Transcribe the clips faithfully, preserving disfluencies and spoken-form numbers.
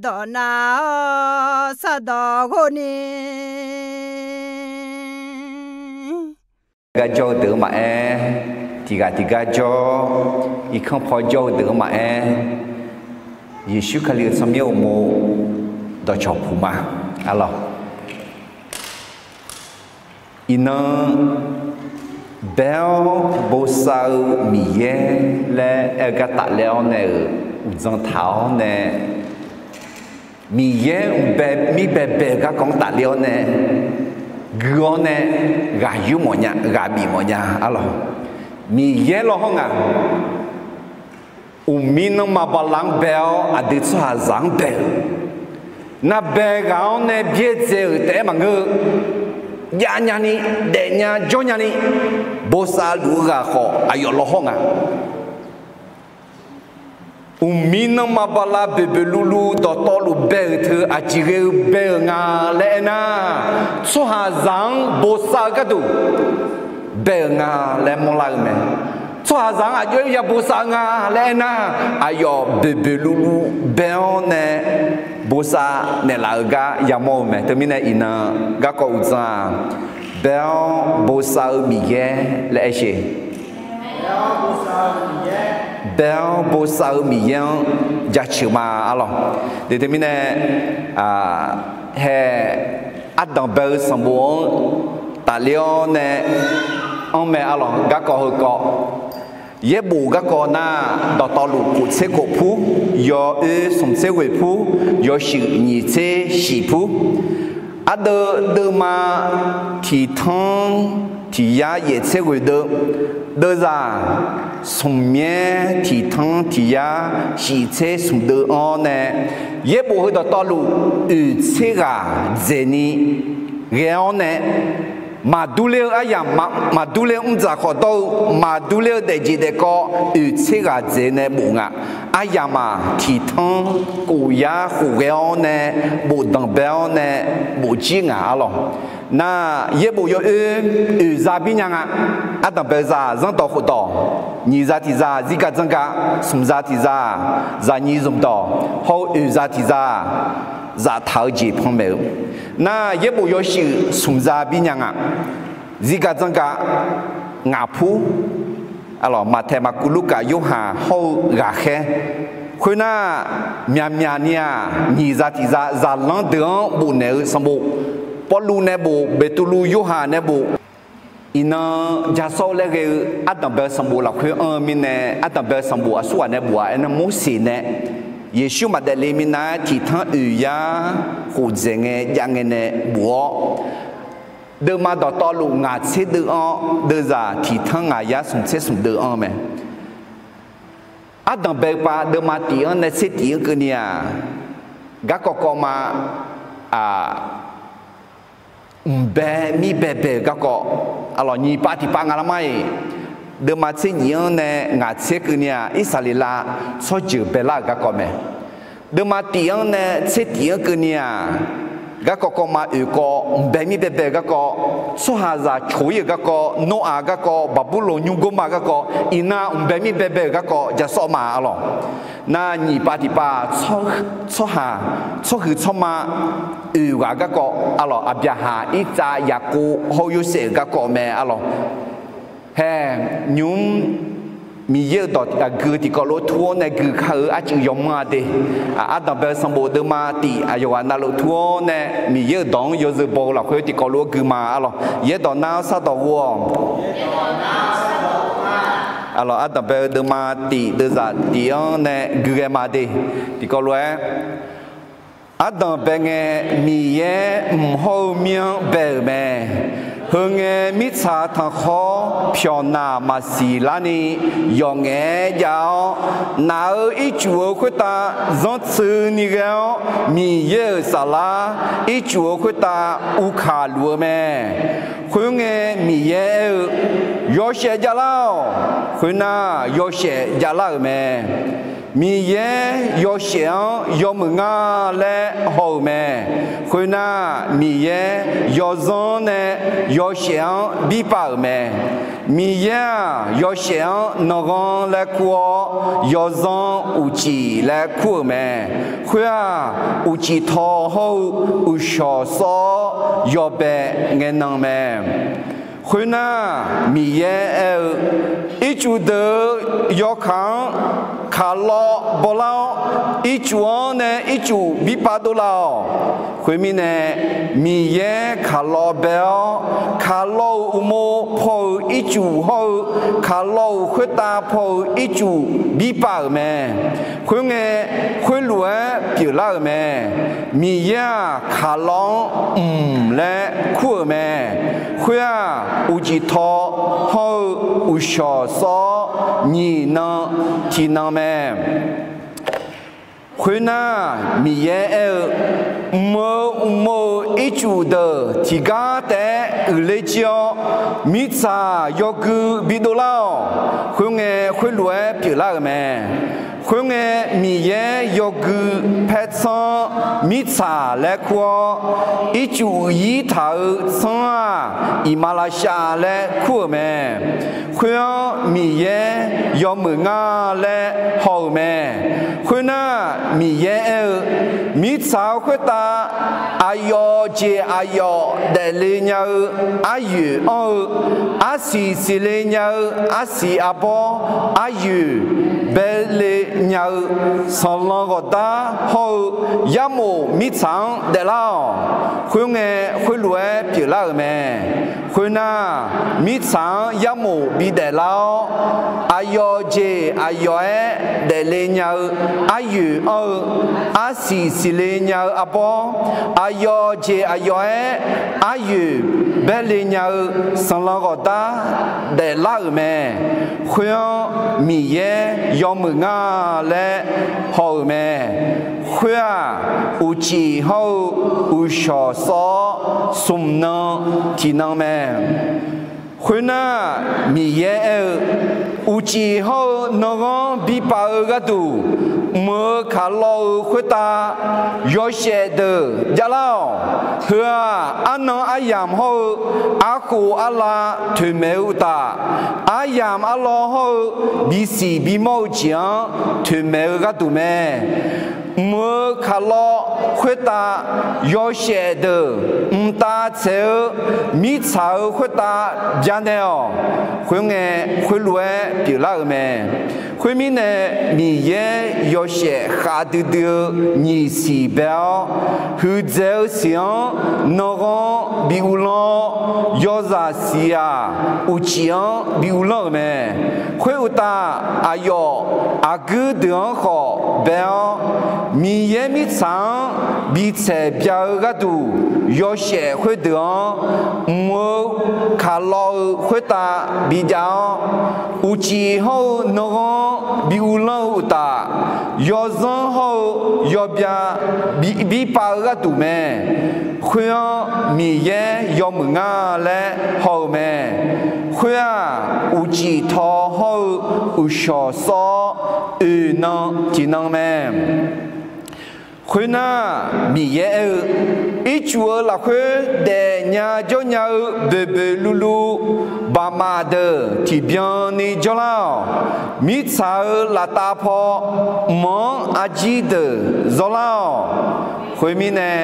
Dawq nav-awr sardawq ghov ni, gar jawr-eu deuq-anr maqaer, tiqghaq tiqgar jawr, irkanr paw jawr-eu deuq-anr maqaer, Yeqsur Kali-euq tsawrmyanr uqmov dawqcawq puq ma. Arlawq, iqnan bae-awr bosav-eu Miqyaer laer aer-eu gar tafler-awr nae-euq uqdzan taq-awr nae, Miqyaer mqbae mirbae bae-eu garkawv-anr tafler-awr nae, gui-awr nae ghaq yur mawfnya, ghaq bif mawfnya. Arlawq, Miqyaer law hawr nga, uqmir nanrma bala-anr bae-awr aqdui tsawrhaqzaq-anr bae-eu, narbae ghaq-anr nae byaerdzae-euq taef-aer maqngeur-eu, javnya ni, daefnya jawrnya ni bosav luf-eu ghaq khawf aqyawf law hawr nga. Uqmir nanrma bala boeqboeq luvluv dawqtawvluf bae-euq teu aqjeq ghae-eu bae-euq nga laer aernar, tsawrhaqzaq-anr bosav-eu gharduq bae-euq nga laer mawrlar-eu mae. Tsawrhaqzaq-anr aqjox-aer ya bosav-eu nga laer aernar, aqyawf boeqboeq luvluv bae-awr nae bosav naeqlaf-eu gar yamawr-eu mae. Teumirnae iqnan garkawv uqdzan-aq, bae-awr bosav-eu Miqyaer laer aer sheq. Bae-awr bosav-eu Miqyaer-anr jaceuq ma. Arlawq, teumirnae hae, ardanq bae-eu sanqbof-anr tafler-awr nae anr mae. Arlawq, garkawv heukawv, yaerbof garkawv nar, dawqtawvluf kof tser kof pur, yawoer smq tser ghoeq pur, yawshuif nyiq tser shiq pur, ardeuv deuvma tiq tanr tiq yar yaef tser ghoeq deuv, deuvzaq smq myaer tiq tanr tiq yar shiq tser smq deuv-anr nae, yaerbof heu dawqtawvluf oeq tser ghaq dzaeqni ghae-awr nae, maqdur ler-eu aryamq, maqdur ler-eu mrdzaq khawf dawr-eu, maqdur ler-eu daefjeq daefkawv oeq tser ghaq dzaeq nae bof nga. Aryamq-aq tiq tanr kof yar khof ghae-awr nae, bofdanq bae-awr nae, bofjir ngaq. Arlawq, nar, yaerbof yawoer oeq za bir nya nga. Ardanq bae-eu zaq zanrdawq khofdawq, nyiq za tiq za zirgaq dzanrgaq, smq za tiq za zaqnyiq zmqdawq, hawr-eu oeq za tiq za zaftaq-eu jeq panmaeq-eu. Nar, yaerbof yawshuif smq za bir nya nga. Zirgaq dzanrgaq ngaq pur, Maqtaeq, Maqkuv, Lurkaf, Yorhaq hawr-eu ghaqkhaer. Khoernar, myaqmyaq ni-aq, nyiq za tiq za zaqlanr deuq-anr bofnaeq-eu sanqbof, Pawrluv nae bof, Beqtuvluv, Yorhaq nae bof, iqnan ja sawr-eu laer ghae-eu ardanq bae-eu sanqbof lafkhoer anr-eu mirnae, ardanq bae-eu sanqbof aqsurghaq nae bof-a aernar, Morseq nae Yeqsur maqdaef le minav-aer tiq tanr oeq yar khof dzaeq ngae jav ngae nae bof-awr, deuvma dawqtawvluf ngaq tser deuv-anr, deuvzaq tiq tanr ngaq yar smq tser smq deuv-anr mae. Ardanq bae-eu pav deuvma tif-anr nae tser tif-anr keuvni-aq, garkawv kawv ma, aq, mqbae mirbae bae-euq garkawv, aqlawq nyiq pav tiq pav nga lar mar-iq, deuvma tser nyif-anr nae ngaq tser keuvni-aq, Irsaqleqlav tsawrjeuq baelar-euq garkawv mae. Deuvma tif-anr nae tser tif-anr keuvni-aq, garkawv kawv ma oeq kawv mqbae mirbae bae-euq garkawv, tsawrhaqzaq coq-ir-euq garkawv, Noraq garkawv, Baqburloq nymrgor ma garkawv, iqnan mqbae mirbae bae-euq garkawv ja sawr ma. Aqlawq, nar nyiq pav tiq pav, tsawrhaq, tsawrhuiq tsawrma oeq ghaq garkawv, aqlawq, Aqbyaqhaq, Irtsav, Yaqkov hawr-eu Yorsaev-euq garkawv mae. Aqlawq, hae, nymq-mr Miqyaer-euq dawq aqgeu tiqkawv lof-aer tur-awr nae gui kar-eu arcuiv yawmanr-a de. Ardanq bae-eu sanqbof deuvma tif aqyawf ghaq navluf tur-awr nae Miqyaer-euq dawq-anr yawzeu baw-eu lafkhoer tiqkawv lof-aer gui ma. Aqlawq, yaerdawq nar-awr sardawq ghov-awq. Aqlawq, ardanq bae-eu deuvma tif deuvzaq tif-anr nae gui ghae ma de. Tiqkawv lof-aer, ardanq bae ngae, Miqyaer mq hawr-eu mir-anr bae-euq mae. Heu ngae, mirtsaq tanqkhawr pyawqnaq maqsiq larni yawqngaef-aer jav-awr, naq-euq ircuf-eu khoertav zanrtsui ni ghae-awr, Miqyaer-euq saflar ircuf-eu khoertav uvkaq luf-eu mae. Khoerngae, Miqyaer aer-eu, Yawshaef javlar-awq. Khoernar, yawshaef javlar-euq mae. Miqyaer yawshaef-anr yawmuiq ngar laer haw-euq mae. Khoernar, Miqyaer yawzanr nae yawshaef-anr birpav-euq mae. Miqyaer-aq, yawshaef-anr nanqghanr laer kur-awr, yawzanr uqcif laer kur-euq mae. Khoer-aq, uqcif taw hawr-eu uqshawq sawr-awr, yawbae ngaenan mae. Khoernar, Miqyaer aer-eu, Ircuf deuq-euq yawkaq-anr kaqlawv bawlar-awr, ircuf-anr nae ircuf bi pav dovlar-awq. Khoermirnae, Miqyaer kaqlawv bae-awr, kaqlawv-euq uqmov paw-euq ircuf hawr-eu, kaqlawv-euq khoertav paw-euq ircuf bi pav-euq mae. Khoerngae, khoerlof-aer pyeuflar-euq mae. Miqyaer-aq, kaqlawv-anr mq laer kur-euq mae. Khoer-aq, uqcif taw hawr-eu uqshawq sawr-awr, nyiq nan tiq nan mae. Khoernar, Miqyaer aer-eu, Mq-euq uqmov-euq ircuf deuq tiqgar taef-aer uiqler jir-awr, mirtsaq yawgui bidov lar-awq. Khoerngae, khoerlof-aer pyeuflar-euq mae. Khoerngae, Miqyaer yawgui paertsanr-anr mirtsaq laer kur-awr, ircuf uiqyir taq-euq tsanr-aq, iqmalavshav laer kur-euq mae. Khoer-anr Miqyaer yawmuiq ngar laer haw-euq mae. Khoernar, Miqyaer aer-eu, Mirtsaq-euq khoertav aqyawf jeq aqyawf daefle nya-eu aryoeq anr-eu, arsiq siqle nya-eu arsiq arbawr, aryoeq baele nya-eu, sanqlanq ghawqdar hawr-eu yarmof mirtsaq-anr daeflar-awq. Khoerngae, khoerlof-aer pyeuflar-euq mae. Khoernar, mirtsaq-anr yarmof bidaef lar-awr, aqyawf jeq aqyawf-aer daefle nya-eu aryoeq anr-eu, arsiq siqle nya-eu arbawr, aqyawf jeq aqyawf-aer aryoeq baele nya-eu sanqlanq ghawqdar daeflar-euq mae. Khoer-anr Miqyaer yawmuiq ngar laer haw-euq mae. Khoer-aq, uqcif hawr-eu uqshawq sawr-awr, smq nan tiq nan mae. Khoernar, Miqyaer aer-eu, Uqcif hawr-eu nanrghanr bi pav-eu gharduq, mq-euq kaqlawv-euq khoertav yawshaef deuq javlar-awq. Heu-aq, arnan aryamq hawr-eu arkhof arlav toeqmaeq-eu uqtaf, aryamq arlawr hawr-eu bisiq bimawr-eu jeq-anr toeqmaeq-eu gharduq mae. Mq-euq kaqlawv khoertav yawshaef deuq mqtav tsaeq-eu mirtsaq-euq khoertav byanaeq-awq. Khoerngae, khoerlof-aer pyeuflar-euq mae. Khoermirnae, Miqyaer yawshaef khavdui dui-eu nyiq siq bae-awr, huiqdzaeq-eu siq-anr nanrghanr bi uvlanr-awr, yawzaq siq-aq, uqcif-anr bi uvlanr-euq mae. Khoeruqtaf, aqyawf aqguir deuq-anr khawf bae-awr, Miqyaer mirtsaq-anr bi tsaeq bya-eu gharduq, yawshaef khoerdeuq-anr mq-eu kaqlawv-eu khoertav bijav-awr, uqcif hawr-eu nanrghanr bi uvlanr-eu uqtaf, yawzanr hawr-eu yawbya bi, bi pav-eu gharduq mae. Khoer-anr Miqyaer yawmuiq ngar laer haw-euq mae. Khoer-aq, uqcif taw hawr-eu uqshawq sawr-awr, oeq nan tiq nan mae. Khoernar, Miqyaer aer-eu, Ircuf-euq lafkhoer daefnya jawrnya-eu boeqboeq luvluv baqmaf deuq tiqbyan ni jawrlar-awq. Mirtsaq-euq laftav paw mq-anr arjir deuq zawrlar-awq. Khoermirnae,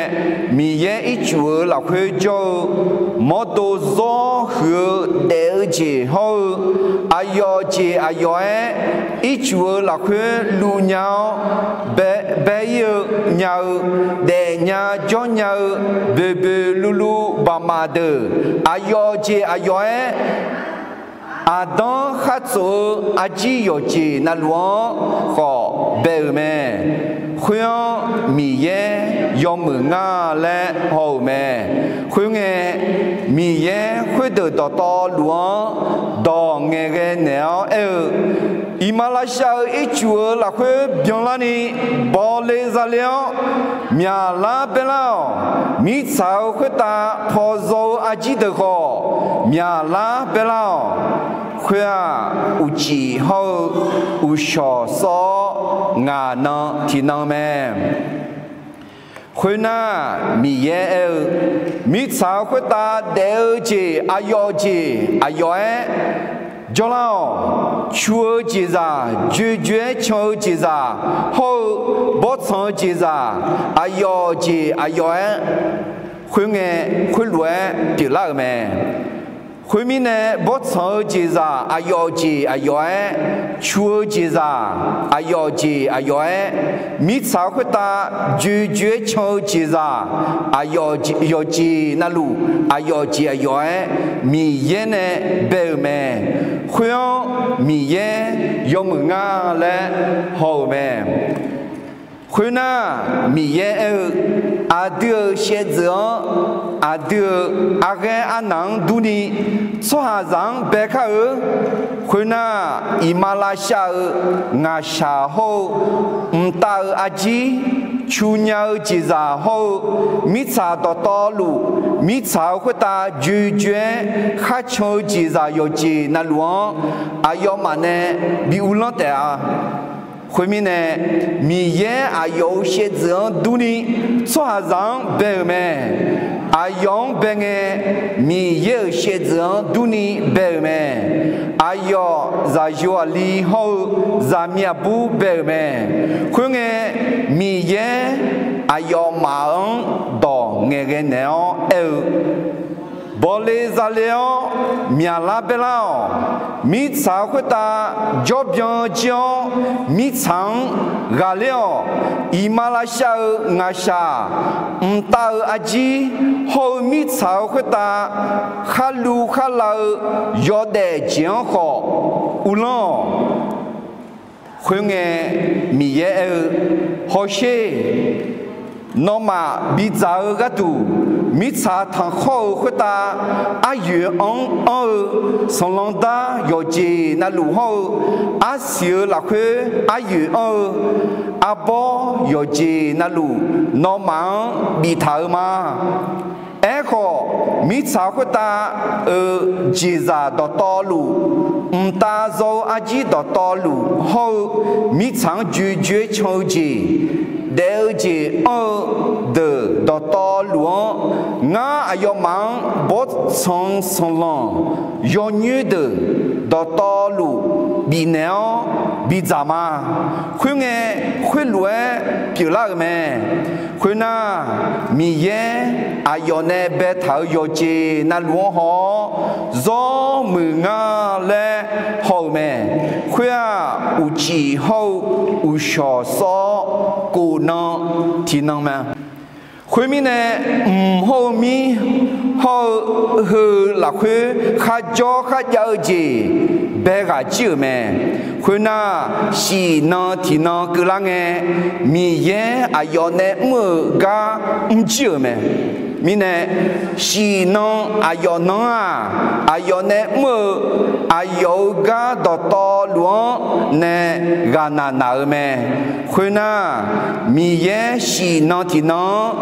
Miqyaer ircuf-euq lafkhoer jawr-eu mawrdo zawr huiq-eu daef-eu jeq hawr-eu, aqyawf jeq aqyawf-aer ircuf-euq lafkhoer luvnya-awr, bae, bae ir-eu nya-eu, daefnya jawrnya-eu boeqboeq luvluv baqmaf deuq, aqyawf jeq aqyawf-aer aqdanr khar tsof-eu arjir yawqjeq navluf-anr khawf bae-euq mae. Khoer-anr Miqyaer yawmuiq ngar laer haw-euq mae. Khoerngae, Miqyaer khoerdeuq dawqtawvluf-anr dawq ngaeqghae naeq-awr aer-eu, Iqmalavshav-euq ircuf-euq lafkhoer byanlarni bawle zale-awr, myaqlar baelar-awq. Mirtsaq-euq khoertav pawzaw-eu arjir deuq khawf, myaqlar baelar-awq. Khoer-aq, uqcif hawr-eu uqshawq sawr-awr, ngaq nan tiq nan mae. Khoernar, Miqyaer aer-eu, Mirtsaq-euq khoertav daef-eu jeq aqyawf jeq aqyawf-aer Jawrlar-awq. Cu-eu jeqzaq, joejoe-aer can-eu jeqzaq hawr-eu bawrtsanq-eu jeqzaq, aqyawf jeq aqyawf-aer khoerngae khoerlof-aer pyeuflar-euq mae. Khoermirnae, bawrtsanq-eu jeqzaq aqyawf jeq aqyawf-aer, cu-eu jeqzaq aqyawf jeq aqyawf-aer, mirtsaq khoertav joejoe-aer can-eu jeqzaq aqyawf yawqjeq navluf aqyawf jeq aqyawf-aer Miqyaer nae bae-euq mae. Khoer-anr Miqyaer yawmuiq nga laer haw-euq mae. Khoernar, Miqyaer aer-eu, aqdui-euq shaevdzeuf-anr, aqdui-euq arghaer arnaq-anr durni tsawrhaqzaq-anr bae kar-eu. Khoernar, iqmalavshav-eu ngaqshaq hawr-eu mqtav-eu arjir, cu nya-eu jeqzaq hawr-eu mirtsaq dawqtawvluf, mirtsaq-eu khoertav joejoe-aer kharcan-eu jeqzaq yawqjeq navluf-anr aqyawfmaf nae bi uvlanr taef-a. Khoermirnae, Miqyaer aqyawf-euq shaevdzeuf-anr durni tsawrhaqzaq-anr bae-euq mae. Aqyawf-anr bae ngae, Miqyaer-euq shaevdzeuf-anr durni bae-euq mae. Aqyawf zaqyo aqli hawr-eu zaqmiq aqbur bae-euq mae. Khoerngae, Miqyaer aqyawfmaf-anr dawq ngaeqghae naeq-awr aer-eu, Bawle zale-awr myaqlar baerlar-awq. Mirtsaq-eu khoertav jawrbyan jir-awr, mirtsaq-anr ghaqler-awq. Iqmalavshav-eu ngaqshaq, mqtav-eu arjir hawr-eu mirtsaq-eu khoertav kharluv kharlav-eu yawdaef jeq-anr khawf uvlanr-awq. Khoerngae, Miqyaer aer-eu, Hawsher, nawmaf bidzaq-eu gharduq, mirtsaq tanqkhawr-eu khoertav aryoeq anr-eu, sanqlanq dar yawqjeq navluf hawr-eu, arsiq-eu lafkhoer aryoeq anr-eu, arbawr yawqjeq navluf nawmaf-anr biftaq-eu ma. Aerkhawf, mirtsaq khoertav-euq jeqzaq dawqtawvluf, mqtav zaw-eu arjir dawqtawvluf hawr-eu, mirtsaq-anr joejoe-aer can-eu jeq, daef-eu jeq anr-eu deuq dawqtawvluf-anr, ngar aqyawfmaf-anr bawrtsanq sanqlanq yawnyoer deuq dawqtawvluf bifnaeq-awr bidzaq ma. Khoerngae, khoerlof-aer pyeuflar-euq mae. Khoernar, Miqyaer aqyawf nae baetaq-euq yawqjeq navluf-anr haw-awr, zawr muiq nga laer haw-euq mae. Khoer-aq, uqcif hawr-eu uqshawq sawr-awr, kof nan tiq nan mae. Khoermirnae, mq hawr-eu mir hawr-eu heu lafkhoer kharjawr kharjav-eu jeq bae ghaq jir-euq mae. Khoernar, shif nan tiq nan keuvlar ngae, Miqyaer aqyawf nae mr-euq gar mr jir-euq mae. Mirnae, shif nan aqyawf nan-aq, aqyawf nae mr-eu aqyawf-euq gar dawqtawvluf-anr nae ghaqnaq naq-euq mae. Khoernar, Miqyaer shif nan tiq nan-anr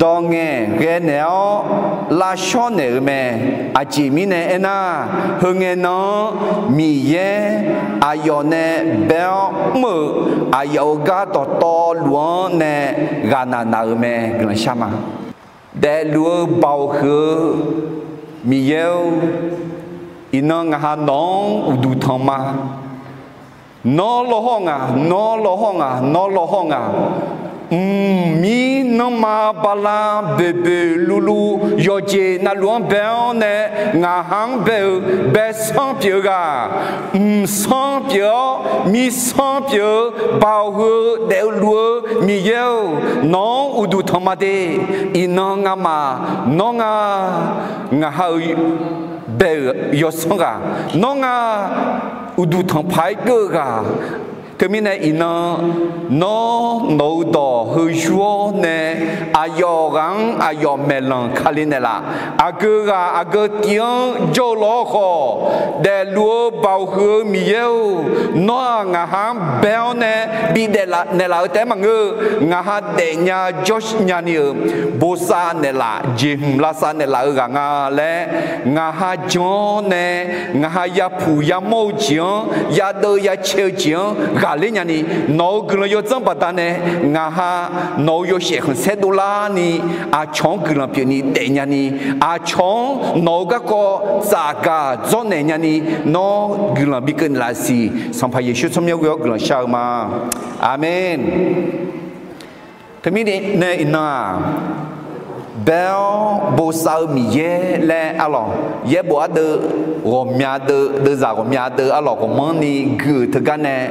dawq ngaeqghae naeq-awr lavshawr naeq-euq mae. Aqjeq mirnae aernar, heu ngae nan-anr Miqyaer aqyawf nae bae-awr mr-euq aqyawf-euq gar dawqtawvluf-anr nae ghaqnaq naq-euq mae. Guiqlanq shar ma. Daefluf-eu baoq huiq-eu Miqyaer-or, iqnan ngaq ha nawq-anr uqduq tanq ma. Nawr lawhawr ngaq, nawr lawhawr ngaq, nawr lawhawr ngaq. Mqmir nanrma bala boeqboeq luvluv yawqjeq navluf-anr bae-awr nae ngaq ha-anr bae-eu baesanr pyeuf-eu ghaq, mqsanr pyeuf-awr mirsanr pyeuf-eu baoq huiq-eu daefluf-eu Miqyaer-or, nawq-anr uqduq tanq ma de. Iqnan ngamaf nawr nga, ngaq ha-euq bae-euq yawsanr ghaq, nawr nga uqduq tanq paq-aer geur-eu ghaq. Teumirnae iqnan nawr nawq-eu dawq heu yur-awr nae aqyawf ghaq-anr aqyawf maeqlanq kali naeqlaf. Aqgeu ghaq aqgeu tiv-anr jawr-eu lawr khawf, daefluf-eu baoq huiq-eu Miqyaer-or, nawr-aq ngaq ha-anr bae-awr nae bidaef naeqlaf-eu taef-aer maqngeur-eu, ngaq ha daefnya jawrnya ni-euq bosav naeqlaf, jeqhmq lavsav naeqlaf-eu ghaq nga laer, ngaq ha jan-awr nae ngaq ha yapuq yamawr-eu jeq-anr, yadeuv yacae-eu jeq-anr ghaqler nyani, nawq-euq guiqlanq yawdzanr baqdanae ngaq ha nawq-euq yawshaef khanqsaer dovlar Arni, aqcawq-anr guiqlanq pyeufni daefnya ni, aqcawq-anr nawq-eu garkawv tsafgaq dzawrnaeq nyani, nawr guiqlanq bi keuv naeqlaf siq. Sanqpaq Yeqsur tsawrmyanr ghoe-awr guiqlanq shar-eu ma. Aqmeq. Teumirnae iqnan-aq, Bae-awr bosav-eu Miqyaer laer arlawq, yaerbof ardeuv ghawqmya deuv, deuvzaq ghawqmya deuv arlawq ghawqmanrni gui-euq teugar nae,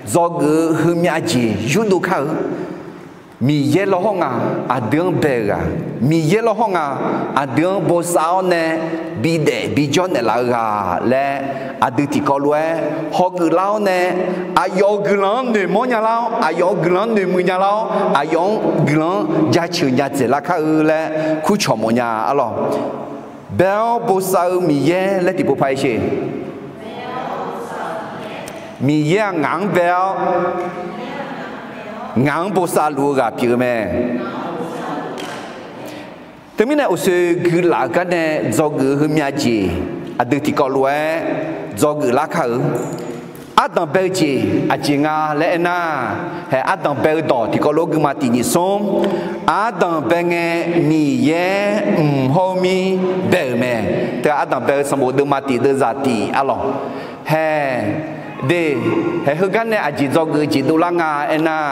dzawgeuf-eu heumyav jeq yurdov kar-eu. Miqyaer lawr hawr nga, aqdui-anr bae-eu ghaq, Miqyaer lawr hawr nga, aqdui-anr bosav-awr nae bidaef bijawr naeqlaf-eu ghaq laer, aqdui tiqkawv lof-aer hawgeuf lar-awr nae, aqyawf-euq guiqlanq-anr noeqmawr nya lar-awr, aqyawf-euq guiqlanq-anr noeqmuiq nya lar-awr, aqyawf-anr guiqlanq-anr jaceuq nya dzaeq lar kar-eu laer kurcawq mawf nya arlawq. Bae-awr bosav-eu Miqyaer laer tiqpov paq-aer sher. Miqyaer-aq ngaq-anr bae-awr, ngaq-anr bosav luf-eu ghaq pyeuf-eu mae. Teumirnae uqsoe guilaf-euq gar nae dzawgeuf-eu heumyav jeq, aqdui tiqkawv lof-aer dzawgeuf lar kar-eu. Ardanq bae-eu jeq aqjeq nga laer aernar, haeq ardanq bae-eu dawq tiqkawv lof-aer guima tiq nyiq smr. Ardanq bae ngae Miqyaer mq hawr-eu mir bae-euq mae. Teu ardanq bae-eu sanqbof deuvma tiq deuvzaq tiq arlawq. Haeq, de, haeq heugar nae aqjeq dzawgeuf-eu jeq dovlar nga aernar,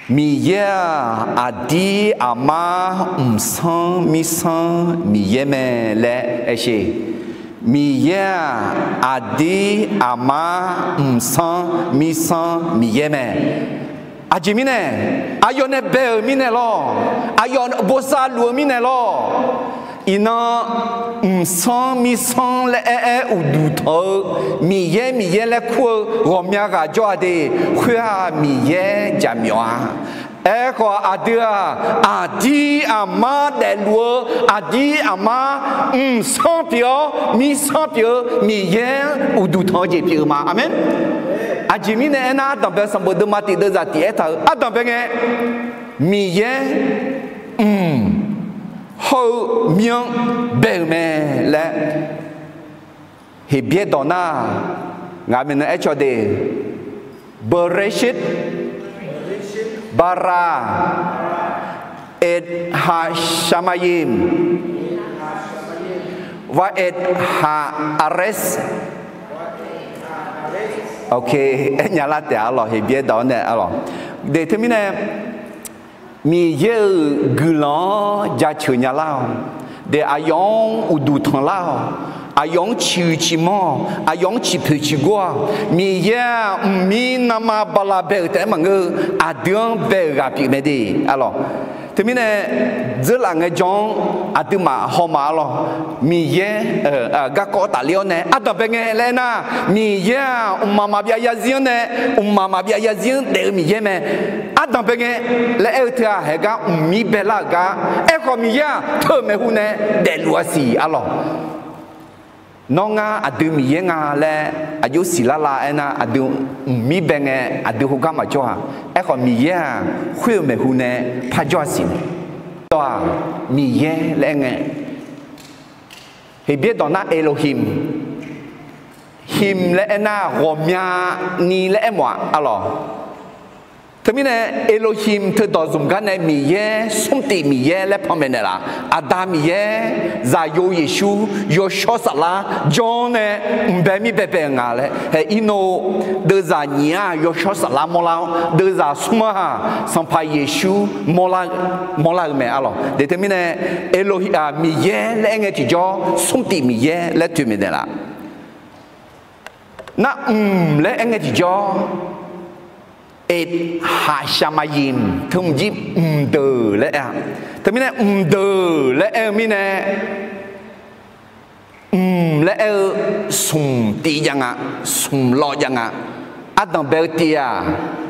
Miqyaer-aq aqdir aqmar mqsanr mirsanr Miqyaer mae laer aer sher. Miqyaer-aq aqdir aqmar mqsanr mirsanr Miqyaer mae. Aqjeq mirnae, aqyawf nae bae-euq mirnae lawr, aqyawf bosav luf-eu mirnae lawr. Iqnan mqsanr mirsanr laer aer-aer uqduq tanq-eu Miqyaer Miqyaer laer kur-eu ghawqmya ghaq jawr-a de. Khoer-aq Miqyaer jaqmyawf-a. Aerkhawf aqdui-aq aqdir aqmar daefluf-eu, aqdir aqmar mqsanr pyeuf-awr mirsanr pyeuf-eu Miqyaer-anr uqduq tanq-eu jeq pyeuf-eu ma. Aqmeq. Aqjeq mirnae aernar, ardanq bae sanqbof deuvma tiq deuvzaq tiq aertaq-eu ardanq bae ngae, Miqyaer mq hawr-eu mir-anr bae-euq mae laer Heqbyaer dawq nar, ngaq maeqnan aercaw de, Bereshit bara et ha shamayim, va et ha ares. Ok, aer nya lar taef arlawq, Heqbyaer dawq-anr nae arlawq. De teumirnae, Miqyaer-euq guiqlanq-anr jaceuq nya lar-awq. De aqyawf-anr uqduq tanq lar-awq. Aqyawf-anr ciqhuiq ciqmanr-awq. Aqyawf-anr ciqpoeq ciqgor-awq. Miqyaer-aq mqmir nanma bala bae-euq taef-aer maqngeur-eu, aqdui-anr bae-euq ghaq pyeuf mae de arlawq. Teumirnae, dzeurlaf ngaejawr-anr aqduimaf hawma arlawq. Miqyaer garkawv tafler-awr nae ardanq bae ngae laer aernar, Miqyaer-aq mqmaq maqbyav yarzir-anr nae, mqmaq maqbyav yarzir-anr daef-eu Miqyaer mae. Ardanq bae ngae laer aer-eu teu-aq, haeq gar mqmir bae lar-euq gar. Aerkhawf Miqyaer-aq teu maeqhu nae daefluf-a siq arlawq. Nawr ngar aqdui Miqyaer nga laer aqjox siqlar la aernar, aqdui mqmir bae ngae aqdui heugar maqjawr-aq. Aerkhawf Miqyaer-aq khoer-eu maeqhu nae parjawr-a siq mae. Dawq-aq Miqyaer laer aer ngae, Heqbyaer dawq nar Elohim, him laer aernar ghawqmyani laer aermawf-aq arlawq. Teumirnae Elohim teudawq zmq gar nae Miqyaer smrtif Miqyaer laer panmaeq naeqlaf. Aqda Miqyaer, Zaqyo Yeqsur, Yawshawr Saflar jawr-anr nae mqbae mir baebae-eu nga laer haeq ir nor. Deuvzaq nyiq-aq Yawshawr Saflar mawrlar-awr, deuvzaq smr-aq Sanqpaq Yeqsur mawrlar-eu mae arlawq. De teumirnae Elohim-aq Miqyaer laer aer ngae tiqjawr smrtif Miqyaer laer toeqmaeq naeqlaf. Nar mq laer aer ngae tiqjawr, et ha shamayim, teumq jir mqdeuq laer aer-a. Teumirnae mqdeuq laer aer-eu mirnae, mq laer aer-eu smq tiv jav nga, smq lawv jav nga. Ardanq bae-eu tiv-aq,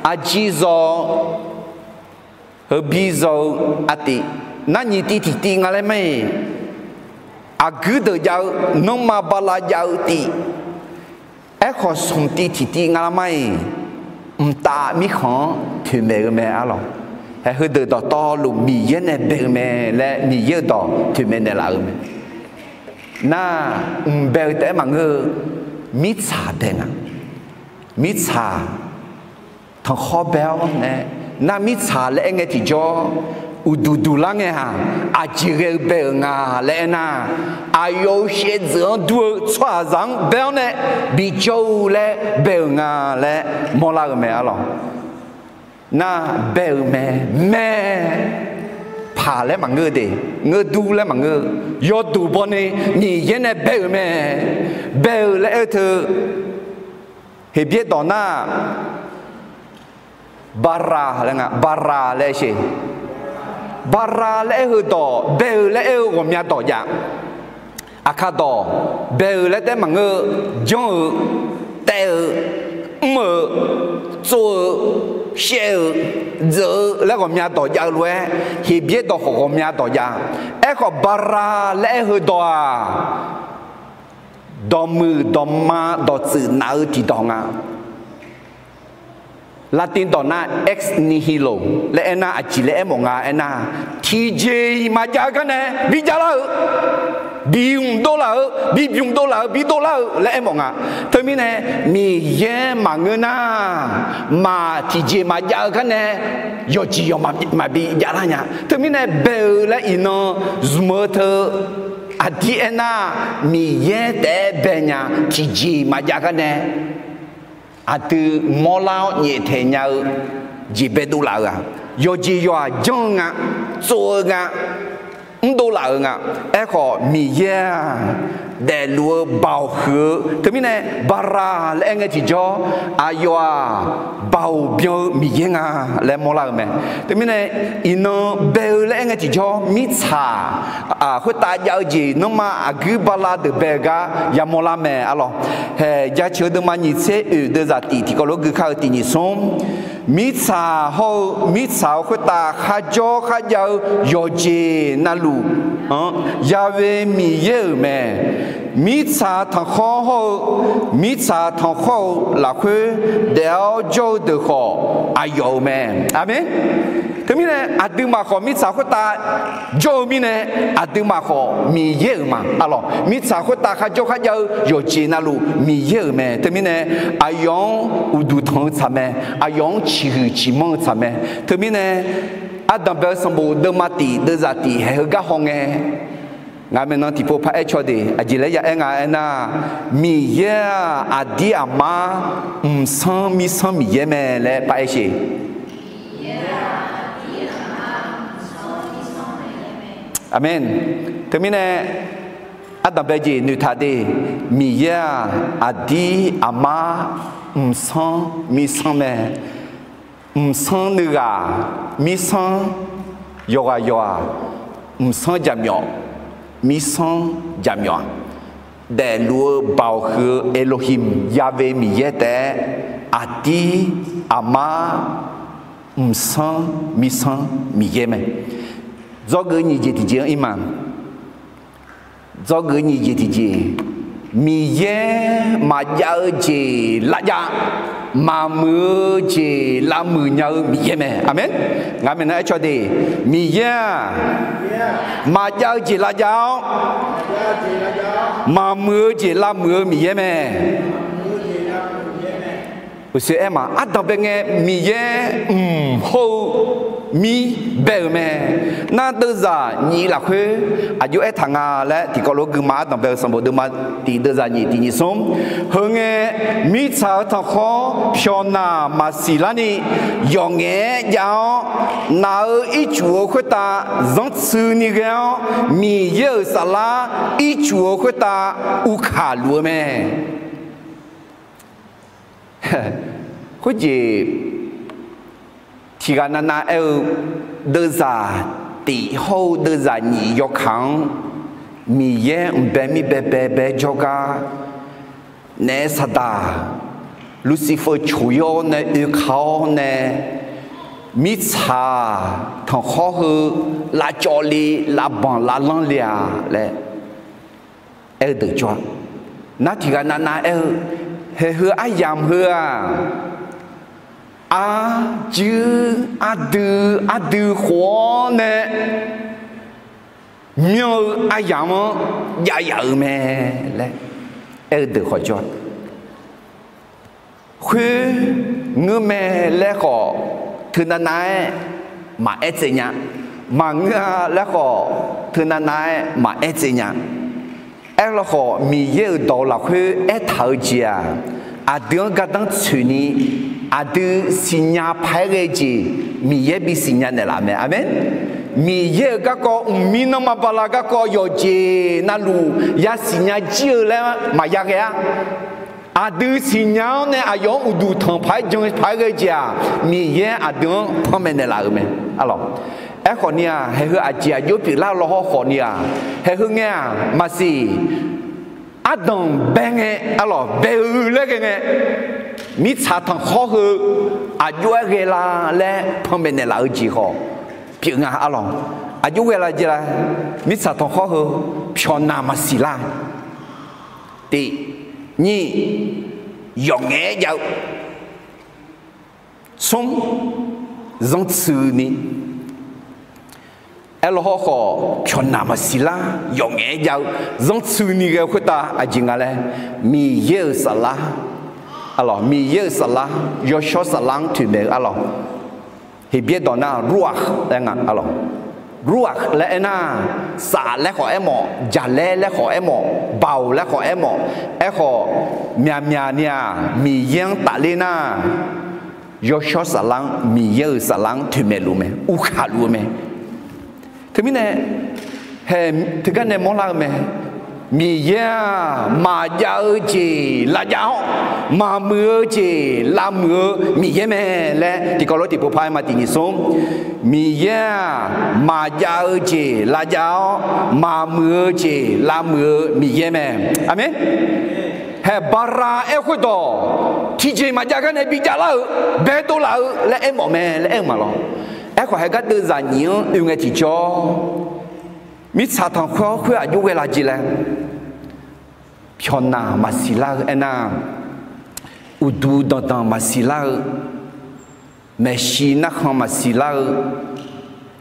arjir zaw, heubir zaw-eu artiv, nar nyiq tiv tiqtiv nga laer ma-iq, aqguir deuq jav-eu, nanrma bala jav-eu tiv, aerkhawf smq tiv tiqtiv nga laer ma-iq, mqtav mirkhanq-anr toeqmaeq-eu mae arlawq. Haeq heudeuq dawqtawvluf Miqyaer nae bae-eu mae laer Miqyaer-euq dawq toeqmaeq naeqlaf-eu mae. Nar mq bae-eu taef-aer maqngeur-eu, mirtsaq bae nga. Mirtsaq tanqkhawr bae-awr nae Nar mirtsaq laer aer ngae tiqjawr, uqduq duq lar ngae-aq, aqjeq ghae-eu bae-euq nga laer aernar, aqyawf-euq shaevdzeuf-anr dur-eu tsawrhaqzaq-anr bae-awr nae bijawr-eu laer bae-euq nga laer mawrlar-eu mae arlawq. Nar bae-euq mae, mae, paq laer maqngeur de, ngeur dur laer maqngeur-eu, yawduq bawni Miqyaer nae bae-euq mae, bae-euq laer aer-eu teu, Heqbyaer dawq nar, bara laer nga, bara laer aer sheq. Bara laer aer-eu dawq, bae-euq laer aer-eu ghawqmya dawq jav. Aqkaq dawq, bae-euq laer taef maqngeur-eu, janr-eu, taev-eu, mr-eu, tsov-eu, shaev-eu, dzeuq-eu laer ghawqmya dawq jav-eu lof-aer, Heqbyaer dawq khawf ghawqmya dawq jav. Aerkhawf, bara laer aer-eu dawq-aq, dawqmuiq dawqma dawqtsuif naf-eu tiqdawq nga. Latin dawq nar ex nihilo laer aernar, aqjeq laer aermawf nga aernar, tiqjeq-iq maqjav-eu garnae bijav lar-eu, bimq dovlaf-eu, bibymq dovlaf-eu, bidov lar-eu laer aermawf nga. Teumirnae, Miqyaer maqngeur nar, maq tiqjeq maqjav-eu garnae yawqjeq yawq maqbi jav lar nya. Teumirnae, bae-eu laer iqnan zmq-eu teu, aqdir aernar, Miqyaer taef-aer bae nya, tiqjeq maqjav garnae aqdui mawrlar-awr nyaeftaeq nya-eu jeq baedov laf-eu-aq, yawqjeq yawq-aq janr-eu nga, tsov-eu nga, mrdov laf-euq nga. Aerkhawf, Miqyaer-aq, daefluf-eu baoq huiq-eu teumirnae, bara laer aer ngae tiqjawr, aqyawf-aq, baoq byan-eu Miqyaer nga laer mawrlar-eu mae. Teumirnae, iqnan bae-eu laer aer ngae tiqjawr, mirtsaq khoertav jav-eu jeq nanrma aqguir bala deuq bae-eu gar yamawr lar mae arlawq. Haeq, jaceuq-eu deuvma nyiq tser oeq deuvzaq tif tiqkawv lof gui kar-eu tiq nyiq smr. Mirtsaq hawr-eu mirtsaq-euq khoertav kharjawr kharjav-eu yawqjeq navluf-anr Ya'we Miqyaer-euq mae. Mirtsaq tanqkhawr hawr-eu mirtsaq tanqkhawr-euq lafkhoer daef-awr jawr-eu deuq khawf, aqyawf-euq mae. Aqmeq. Teumirnae, aqduimaf khawf mirtsaq khoertav jawr-eu mirnae, aqduimaf khawf Miqyaer-euq ma arlawq. Mirtsaq khoertav kharjawr kharjav-eu yawqjeq navluf Miqyaer-euq mae. Teumirnae, aqyawf-anr uqduq tanq-eu tsaq mae. Aqyawf-anr ciqhuiq ciqmanr-eu tsaq mae. Teumirnae, ardanqbae-eu sanqbof deuvma tif deuvzaq tif haeq heugar hawngae, ngaq maeqnan tiqpov paraer caw de. Aqjeq laer ya aer nga aernar, Miqyaer-aq, aqdir aqmar mqsanr mirsanr Miqyaer mae laer paraer sheq. Aqmeq. Teumirnae, ardanqbae jeq noeqtaq de. Miqyaer-aq, aqdir aqmar mqsanr mirsanr mae. Mqsanr nuighaq mirsanr, yawqghaq yawqghaq mqsanr jaqmyawf, mirsanr jaqmyawf-aq, daefluf-eu baoq huiq-eu Elohim Ya'we Miqyaer taef-aer, aqdir aqmar mqsanr mirsanr Miqyaer mae. Dzawgeuf nyiq jeq tiqjeq-anr ir ma. Dzawgeuf nyiq jeq tiqjeq, Miqyaer maqjav-eu jeq lavjav, maqmuiq-eu jeq lavmuiq nya-eu Miqyaer mae. Aqmeq. Ngaq maeqnan aer caw de. Miqyaer-aq, maqjav-eu jeq lavjav-awr, maqmuiq-eu jeq lavmuiq-eu Miqyaer mae. Uqshoe aer ma, ardanqbae ngae Miqyaer mq hawr-eu mir bae-euq mae. Nar deuvzaq nyiq lafkhoer aqjox aertaq nga laer tiqkawv lof guima ardanqbae-eu sanqbof deuvma tif deuvzaq nyiq tiq nyiq smr. Heungae, mirtsaq-eu tanqkhawr pyawqnaq maqsiq larni yawqngaef-aer jav-awr, naq-euq ircuf-eu khoertav zanrtsuini ghae-awr, Miqyaer-euq saflar ircuf-eu khoertav uvkaq luf-eu mae. Khoerjeq tiqghaq navnav aer-eu, deuvzaq tif hawr-eu deuvzaq nyiq yawkaq-anr Miqyaer mqbae mir baebae bae jawrgar, naef saqdaq Lucifer coq-ir-awr nae oeka-awr nae, mirtsaq tanqkhawr heu lavcawv le, lavbanq lavlanr le-a laer aer-eu deuq jawr-a. Nar tiqghaq navnav aer-eu, haeq heu aryamq heu-aq, arjuir ardui ardui khof-awr nae myanr-eu aryamq-anr jav yaf-euq mae laer aer-eu deuq khawf jawr-a. Khoer ngeurmae laer khawf teunav nav-aer maqaer tsaev nya. Maqngeur-a laer khawf, teunav nav-aer maqaer tsaev nya. Aerlawkhawf, Miqyaer-euq dawq lafkhoer aertaq-eu jeq-aq, aqdui-anr gardanr tsoeqni, aqdui siqnya paq-aer ghae-eu jeq, Miqyaer bisiqnya naeqlaf mae. Aqmeq. Miqyaer-euq garkawv mqmir nanrma bala garkawv yawqjeq navluf yasiqnya jir-eu laer maqya ghae-ar. Aqdui siqnya-awr nae aqyawf-anr uqduq tanq paq-aer jan paq-aer ghae-eu jeq-aq, Miqyaer aqdui-anr panmaeq naeqlaf-euq mae. Arlawq, aerkhawf ni-aq, haeq heu aqjeq aqjox pyeuflar law hawr khawf ni-aq, haeq heu ngae-aq maqsiq. Ardanq bae ngae, arlawq, bae-eu laer ghae ngae, mirtsaq tanqkhawr heu aqjox-aer ghae la laer panmaeq naeqlaf-eu jeq khawf pyeuf nga. Arlawq, aqjox ghae la jeq la? Mirtsaq tanqkhawr heu pyawqnaq maqsiq lar. Tiq, nyiq, yawqngaef-aer jav-eu. Smr, zanrtsuini. Aerlawr hawrkhawf, pyawqnaq maqsiq lar, yawqngaef-aer jav-eu, zanrtsuini ghae-eu khoertav aqjeq nga laer, Miqyaer-euq saflar, arlawq, Miqyaer-euq saflar, yawshawr saflar-anr toeqmaeq-eu arlawq. Heqbyaer dawq nar ruakh laer nga arlawq. Ruakh laer aernar, saf laer khawf aermawf, jaqlaer laer khawf aermawf, baoq laer khawf aermawf, aerkhawf myaqmyaq ni-aq Miqyaer-anr tafler nar, yawshawr saflar-anr Miqyaer-euq saflar-anr toeqmaeq luf mae, uvkhaq luf-eu mae. Teumirnae, haeq teugar nae mawrlar-eu mae. Miqyaer-aq, maqjav-eu jeq lavjav-awr, maqmuiq-eu jeq lavmuiq-eu Miqyaer mae laer tiqkawv lof tiqpov par-aer ma tiq nyiq smr. Miqyaer-aq, maqjav-eu jeq lavjav-awr, maqmuiq-eu jeq lavmuiq-eu Miqyaer mae. Aqmeq. Haeq Bala aer khoerdawq, tiqjeq maqjav gar nae bijav lar-eu, baedov laf-eu laer aermawf mae laer aer-eu ma lawr. Aerkhawf, haeq gardeuv zaqnyiq-anr oe ngae tiqjawr, mirtsaq tanqkhawr khoer aqjox ghae la jeq laer, pyawqnaq maqsiq lar-eu aernar, uqduq danqdanq maqsiq lar-eu, maeqshi narkhan maqsiq lar-eu,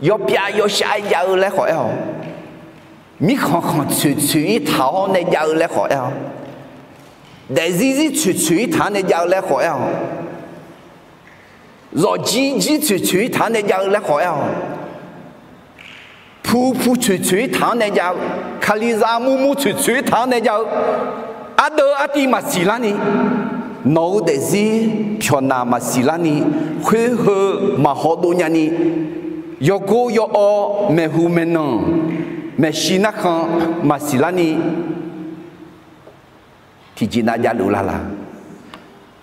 yawpyav yawshav jav-eu laer khawf aer-awq. Mirkhanq khanq tsoeq tsoeq-ir taq-awr nae jav-eu laer khawf aer-awq. Daefzir zir tsoeq tsoeq-ir taq-anr nae jav-eu laer khawf aer-awq. Zawqjir jir tsoeq tsoeq-ir taq-anr nae jav-eu laer khawf aer-awq. Pu pu tsoeq tsoeq-ir taq-anr nae jav-eu, kalizaq murmur tsoeq tsoeq-ir taq-anr nae jav-eu, ardeuv artiv maqsiq larni, nawq-eu daefzir pyawqnaq maqsiq larni, khoer heu maqhaw dov nyani, yawgor yaw-awr maeqhu maeqnan, maeqshi narkhan maqsiq larni, tiqjeq nav javluf lala.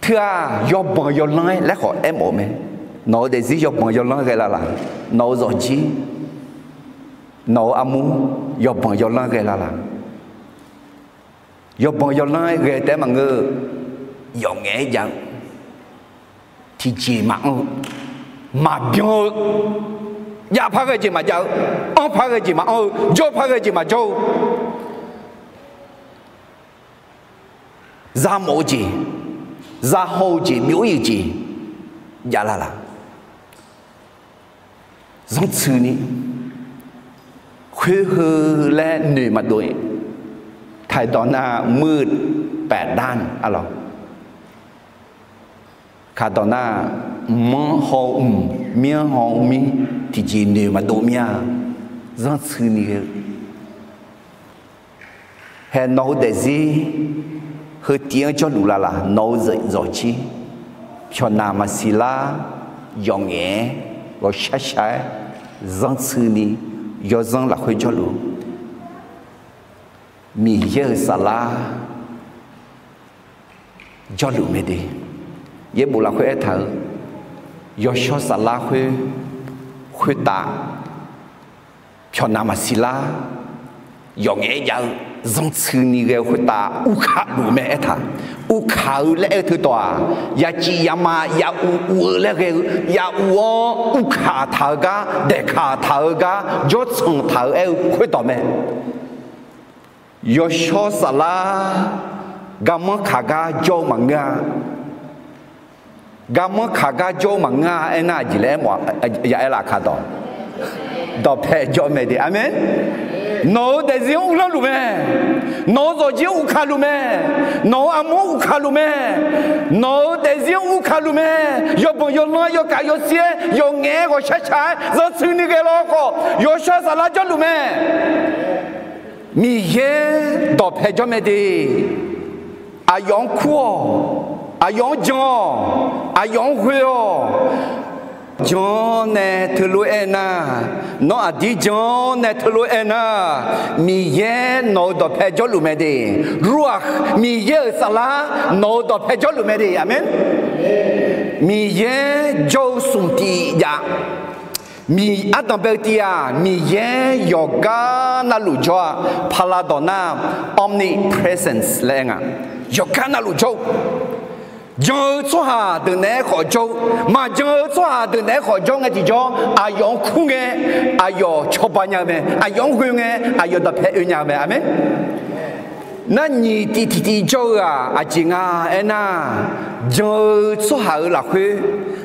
Teu-aq, yawbanq yawlanr-aer laer khawf aermawf-eu mae. Nawq-eu daefzir yawbanq yawlanr ghae lala. Nawq-eu zawqjir, nawq-eu armur, yawbanq yawlanr ghae lala. Yawbanq yawlanr-aer ghae taef-aer maqngeur-eu, yawqngaef-aer jav-eu, tiqjeq maqanr-eu, maqbyan-eu, jav par ghae jeq maqjav-eu, anr par ghae jeq maqanr-eu, jawr par ghae jeq maqjawr-eu, zamawf-eu jeq, zahaw-eu jeq, byov-ir-euq jeq jav lala. Zanrtsuini, khoer heu laer noeq maqdov-ir. Taqdawq nar meuq paef dar-a lawq. Kaqdawq nar, mq-anr haw-eu mq, mir-anr haw-eu mir, tiqjeq noeq maqdov mir-a. Zanrtsuini ghae-eu hae, nawq-eu daefzir heu tiv-anr jawrluf lala. Nawq-eu zawqjir pyawqnaq maqsiq lar, yawqngaef-aer, ghawqshar shar-aer, zanrtsuini, yawzanr lafkhoer jawrluf, Miqyaer-euq saflar jawrluf mae de. Yaerbof lafkhoer aertaq-eu, yawshawr saflar khoer, khoertav pyawqnaq maqsiq lar, yawqngaef-aer jav-eu, zanrtsuini ghae-eu khoertav uvkaq luf mae aertaq. Uvkaq-eu laer aer-eu teudawq-aq, yaciv yama ya uv uv-eu laer ghae-eu, ya uv-awr uvkaq taq-eu gar, daeqkaq taq-eu gar, jawrtsanq taq-eu aer-eu khoerdawq mae. Yawshawr saflar garmanr kaq gar jawr-eu maqngeur-a. Garmanr kaq gar jawr-eu maqngeur-a aernar, aqjeq laer aermawf ya aer laf kaq dawq, dawqpae jawr mae de. Aqmeq. Nawq-euq daefzir-anr uvlanr luf mae. Nawq-euq zawqjir-anr uvkaq luf mae. Nawq-euq armur-anr uvkaq luf mae. Nawq-euq daefzir-anr uvkaq luf mae. Yawbanq yawlanr, yawkaf yawsir-aer, yawqngaef-aer ghawqshar shaq-aer, zanrtsuini ghae lawr khawf, yawshawr saflar jawrluf mae. Miqyaer dawqpae jawr mae de. Aqyawf-anr kur-awq. Aqyawf-anr jan-awq. Aqyawf-anr ghoe-awq. Jan-awr nae teulof-aer aernar, nawr aqdir jan-awr nae teulof-aer aernar, Miqyaer nawq-euq dawqpae jawrluf mae de. Ruakh, Miqyaer-euq saflar nawq-euq dawqpae jawrluf mae de. Aqmeq. Miqyaer jawr-eu smq tiq jav. Miq, ardanq bae-eu tiv-aq, Miqyaer yawqgar navluf jawr-a. Paqlaqdawq nar omnipresence laer aer nga. Yawqgar navluf jawr-eu, jan-eu tsawrhaq deuq naeq-aer khawf jawr-eu, maqjan-eu tsawrhaq deuq naeq-aer khawf jawr ngae tiqjawr, aqyawf-anr kur ngae, aqyawf cawba nya-eu mae. Aqyawf-anr ghoe ngae, aqyawf dawqpae oe nya-eu mae. Aqmeq. Nar nyiq tiv tiqtiv jawr-eu-aq aqjeq nga aernar, jan-eu tsawrhaq-euq lafkhoer,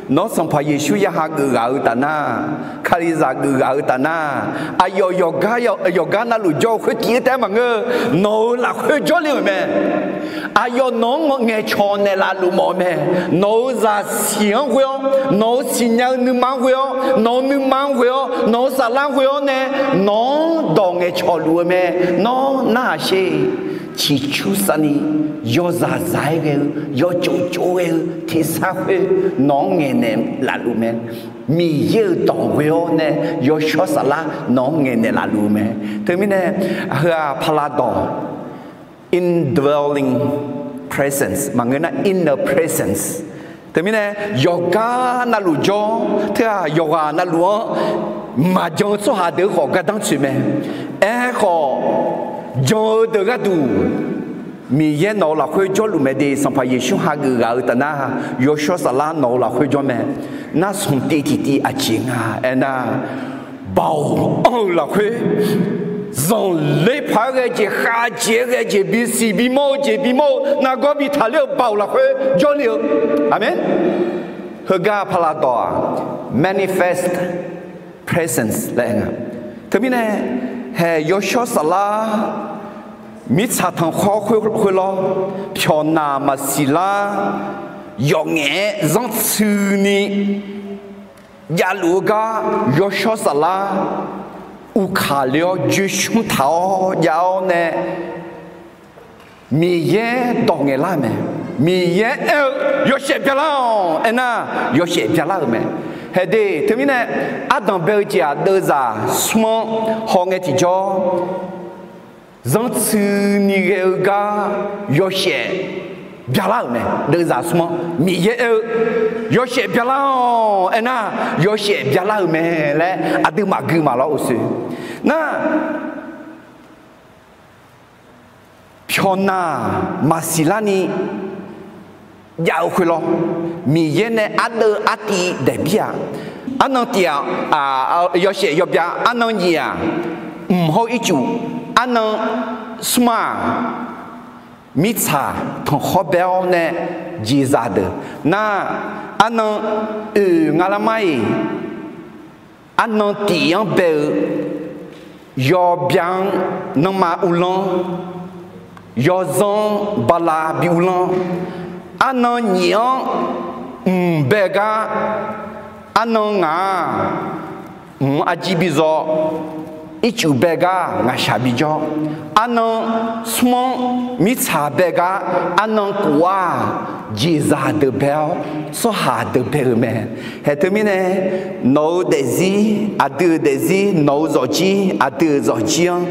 nawr Sanqpaq Yeqsur ya hageuf ghaq-eu taf nar, Kalizaq geuf ghaq-eu taf nar, aqyawf yawqgar, yawqgar navluf jawr-eu khoer tiv-eu taef-aer maqngeur-eu, nawq-euq lafkhoer jawrle-euq mae. Aqyawf nawq-anr ngaeqcawq naeqlaf luf mawf-eu mae. Nawq-euq zaqsiq-anr ghoe-awr, nawq-euq siqnya-eu nuima-anr ghoe-awr, nawq-euq nuima-anr ghoe-awr, nawq-euq saflar-anr ghoe-awr nae, nawq-anr dawq ngaeqcawq luf-eu mae. Nawr narhaq sher. Ciqcur savni, yawzaq zaq-aer ghae-eu, yawtsov tsov ghae-eu tersar khoer nawq-anr ngaeqnaeq laf luf mae. Miqyaer-euq dawq ghoe-awr nae yawshawr saflar nawq-anr ngaeqnaeq laf luf-eu mae. Teumirnae, heu-aq paqlaqdawq, indwelling presence maqngeur nar, inner presence. Teumirnae, yawqgar navluf jawr, teu-aq yawqghaq navluf-anr maqjan-eu tsawrhaq deuq-eu khawf gardanr tsoeq mae. Aerkhawf, jan-eu deuq gharduq Miqyaer nawq-euq lafkhoer jawrluf mae de. Sanqpaq Yeqsur hageuf ghaq-eu taf nar, yawshawr saflar nawq-euq lafkhoer jawr mae. Nar smq tiv tiqtiv aqjeq nga aernar, baoq anr-eu lafkhoer, zanqler paq-aer ghae jeq, khavjeq-aer ghae jeq, bisiq bimawr-eu jeq bimawr-eu, nargawr bi taqler-eu baoq lafkhoer jawrle-eu. Aqmeq. Heugar paqlaqdawq-aq, manifest presence laer aer nga. Teumirnae, haeq yawshawr saflar mirtsaq tanqkhawr khoer, khoerlawr, pyawqnaq maqsiq lar, yawf ngaef-aer zanrtsuini javluf-eu gar yawshawr saflar uvkaq le-awr joeqshmr taq-awr jav-awr nae, Miqyaer dawq ngaeqlar-euq mae. Miqyaer aer-eu, yawshaef byalar-awq aernar, yawshaef byalar-euq mae. Haeq de, teumirnae, ardanq bae-eu jeq-aq deuvzaq smr-anr hawngae tiqjawr, zanrtsuini ghae-eu gar yawshaef byalar-euq mae. Deuvzaq smr-anr Miqyaer aer-eu, yawshaef byalar-awq aernar, yawshaef byalar-euq mae laer aqduimaf gui maqlawr-eu soe. Nar, pyawqnaq maqsiq larni jav-eu khoerlawr, Miqyaer nae ardeuv artiv daeqbir-aq, arnan tif-aq, yawshaef yawbya, arnan nyiq-aq, mq hawr ircuf, arnan smr-aq, mirtsaq tanqkhawr bae-awr nae jeqzaq deuq nar, arnan oeq nga lar mar-iq, arnan tif-anr bae-eu yawbya-anr nanrma uvlanr, yawzanr-anr bala bi uvlanr, arnan nyiq-anr mq bae gar, arnan ngaq-aq, mq-anr arjir bi zaw, ircuf bae gar ngaqshaq bi jawr, arnan smr-anr mirtsaq bae gar, arnan kof-aq jeqzaq deuq bae-awr tsawrhaq deuq bae-euq mae. Haeq teumirnae, nawq-euq daefzir aqdui-euq daefzir, nawq-euq zawqjir aqdui-euq zawqjir-anr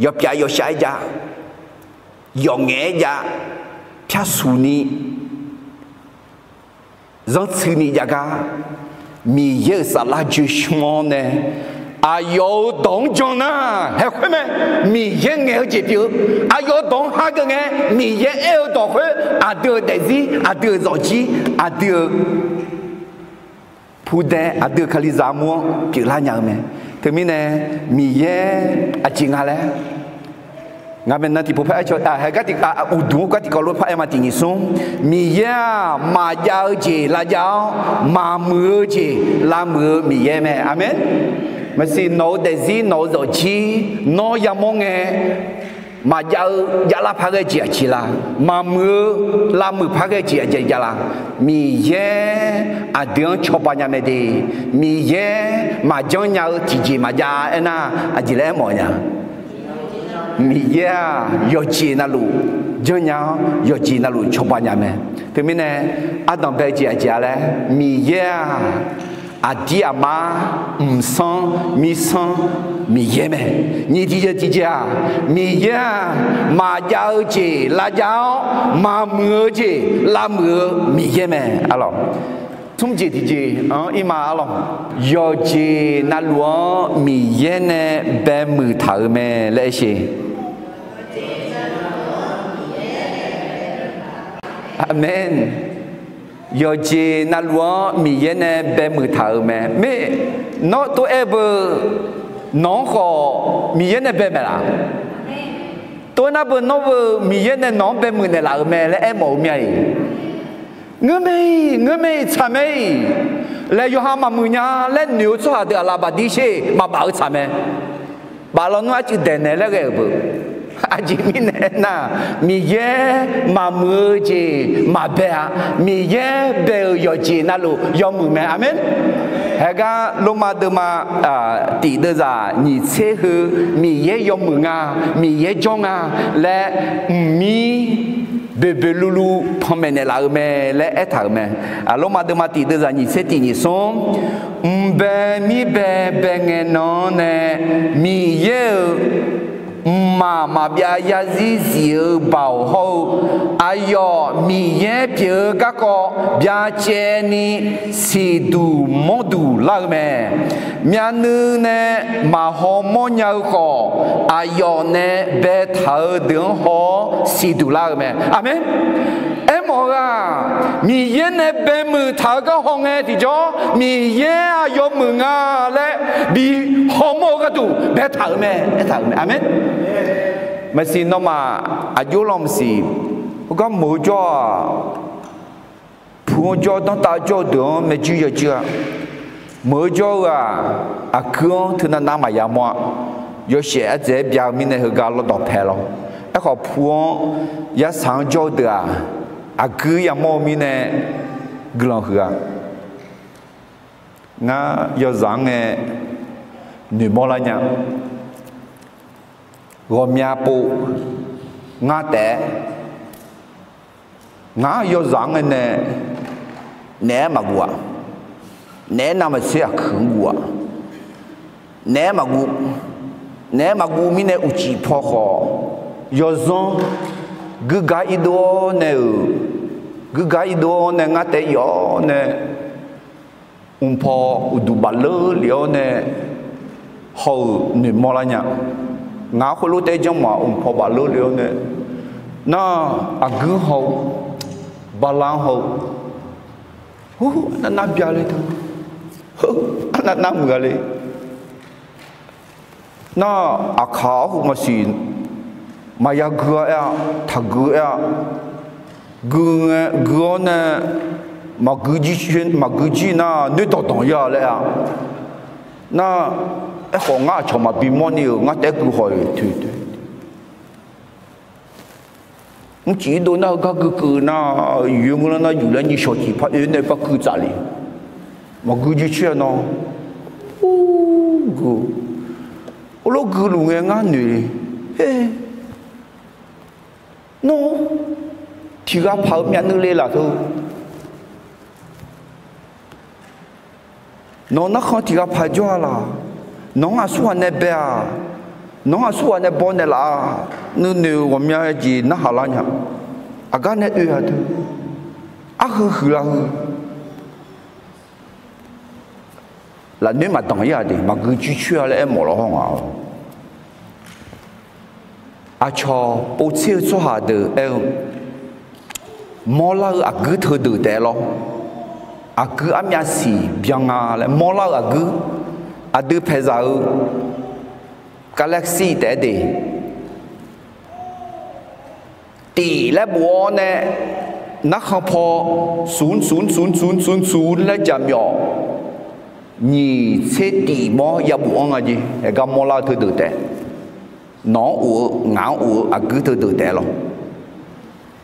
yawpyav yawshav-aer jav, yawfngaef-aer jav, pyarsuq ni, zanrtsuini jav gar, Miqyaer-euq saflar joeqshmr-awr nae, aqyawf-euq dawq-anr jan nar, haeq khoer mae. Miqyaer ngaeq-eu jeq pyeuf-eu, aqyawf-euq dawq-anr hageuf ngae, Miqyaer aer-eu dawq khoer aqdui-euq daefzir, aqdui-euq zawqjir, aqdui-euq pudae, aqdui-euq kalizaq armur-anr pyeuflar nya-eu mae. Teumirnae, Miqyaer aqjeq nga laer, ngaq maeqnan tiqpov par aer caw, haeq gar tiq, uqduq-anr gar tiqkawv lof par aer ma tiq nyiq smr, Miqyaer-aq maqjav-eu jeq lavjav-awr, maqmuiq-eu jeq lavmuiq-eu Miqyaer mae. Aqmeq. Maqsiq nawq-eu daefzir nawq-eu zawqjir nawr yamawr ngae, maqjav-eu javlar par ghae jeq aqjeq la? Maqmuiq-eu lavmuiq par ghae jeq aqjeq javlar? Miqyaer aqdui-anr cawba nya mae de. Miqyaer maqjanr nya-eu tiqjeq maqjav aernar, aqjeq laer aermawf nya? Miqyaer-aq yawqjeq navluf janrnya-awr, yawqjeq navluf cawba nya mae. Teumirnae ardanq bae-eu jeq aqjeq-a laer, Miqyaer-aq aqdir aqmar mqsanr mirsanr Miqyaer mae. Nyiq tiqjeq tiqjeq-aq, Miqyaer-aq maqjav-eu jeq lavjav-awr, maqmuiq-eu jeq lavmuiq-eu Miqyaer mae. Arlawq, smr jeq tiqjeq-anr ir ma. Arlawq, yawqjeq navluf-anr Miqyaer nae baemuiq taq-euq mae laer aer sheq. Aqmeq. Yawqjeq navluf-anr Miqyaer nae baemuiq taq-euq mae. Mer, nawr tov aer beu, nawq-anr khawf Miqyaer nae bae maeq laf? Tov aer nar beu, nawr beu Miqyaer nae nawq-anr baemuiq naeqlaf-euq mae laer aermawf-eu mir-a iq? Ngeurmae-iq, ngeurmae-iq, tsaq mae-iq laer yawqha maqmuiq nya laer noeq-eu tsawrhaq deuq aqlaf bafdir sher maqbaf-eu tsaq mae. Baf lawnmr arcuiv daeqnaeq laer ghae-euq beu. Aqjeq mirnae aernar, Miqyaer maqmuiq-eu jeq maqbae-a. Miqyaer bae-euq yawqjeq navluf yawmuiq mae. Aqmeq. Haegar Lormav deuvma tiq deuvzaq nyiq tser heu, Miqyaer yawmuiq nga, Miqyaer jawr nga laer mqmir boeqboeq luvluv panmaeq naeqlaf-euq mae laer aertaq-euq mae. Lormav deuvma tiq deuvzaq nyiq tser tiq nyiq smr, mqbae mirbae bae ngae nan-anr nae Miqyaer-euq mqmaq maqbyav yarzir zif-eu baoq hawr-eu, aqyawf Miqyaer pyeuf-eu garkawv byacaevni siqduq mawrduq lar-eu mae. Myavnuiv nae maqhaw mawrnya-eu khawf, aqyawf nae baetaq-eu deuq-anr haw-awr siqduq lar-eu mae. Aqmeq. Aermawf-eu-aq, Miqyaer nae baemuiq taq-eu gar hawngae tiqjawr, Miqyaer-aq yawmuiq nga laer bi hawmawr-eu gharduq baetaq-euq mae. Aertaq-euq mae. Aqmeq. Maqsiq nawmaf aqjox lanq maqsiq, heugar meuq-eu jawr-aq, pu-anr jawr, danrtav jawr-eu deuq-anr maeqjuir yawjuir-a. Meuq-eu jawr-eu-aq, aqgeu-anr teunav nav maqya mawr-a. Yawshaef ardzaeq-aer bya-eu mirnae heugar lawrdawq pae lawr. Aerkhawf pu-anr, yarsaq-anr jawr-eu deuq-aq, aqgeu yamawr-eu mirnae guiqlanq huiq-a. Ngar yawzaq-anr ngae noeqmawr lar nya. Ghawqmya pov ngar taef-aer, ngar yawzaq-anr ngae nae naeq-aer maqguv-aq, naeq-aer navmaqtser aqkuiq-anr guv-aq, naeq-aer maqguv, naeq-aer maqguv mirnae uqcif paw khawf, yawzanr guirgar irdov-awr nae-euq, guirgar irdov-awr nae ngar taef-aer yawf-awr nae, mqpaw uqduq bafleur lef-awr nae haw-euq noeqmawr lar nya. Ngaq-anr khoerlof taef-aer janrmaf-aq, mqpaw bafleur lef-awr nae, nar, aqguir haw-eu, bala-anr haw-eu, hu, arnavnav bya le teu, arnavnav muiq-a le. Nar, aqkaq-awr heu maqsiq, maqya gui-a aer-a, taqgui aer-a, gui ngae gui-awr nae, maqgui jir nar noerdawq danq ya laer-a. Nar, aerkhawf ngar aqcawq maqbi mawrni-euq ngar taef-aer gui haw-iq toeq toeq. Mrcif irdov nar heugar guikeuv nar, yoeq ngeur lar nar yuf laer nyiq shawq tiq par oe nae par gui tsaf le. Maqgui jir coer-a nawr, gui, heulof guiluf ngae ngar noeq le. Her, nawr tiq ghaq paq-eu myavnuiv le laf teu. Nawq-eu narkhan tiq ghaq paq jawr-a laq? Nawq-anr aqsurghaq nae bae-aq, nawq-anr aqsurghaq nae baw naeqlaf-a. Nuinoeq ghawqmya jeq narhaq lar nya. Aqgar nae oe-aq teu. Arheu huiqlar heu. Lafnoer maqdanq ir-aq de, maqgui jir coer-a laer aermawf lawr haw ngaq-awq. Aqcawq povtser-eu tsawrhaq deuq aer-eu, mawrlar-eu aqguir teudeuq taef-aer lawr. Aqguir armyav siq byan nga laer mawrlar-eu aqguir, aqdui paeqzaq-eu galaxy taef-aer de. Tif laer bof-awr nae, narkhan paw smq smq smq smq smq laer jaqmyawf. nyiq tser tif mawr yabof-anr nga jeq, aergar mawrlar-eu teudeuq taef. Nawq-anr of-eu ngaq-anr of-eu aqguir teudeuq taef lawr.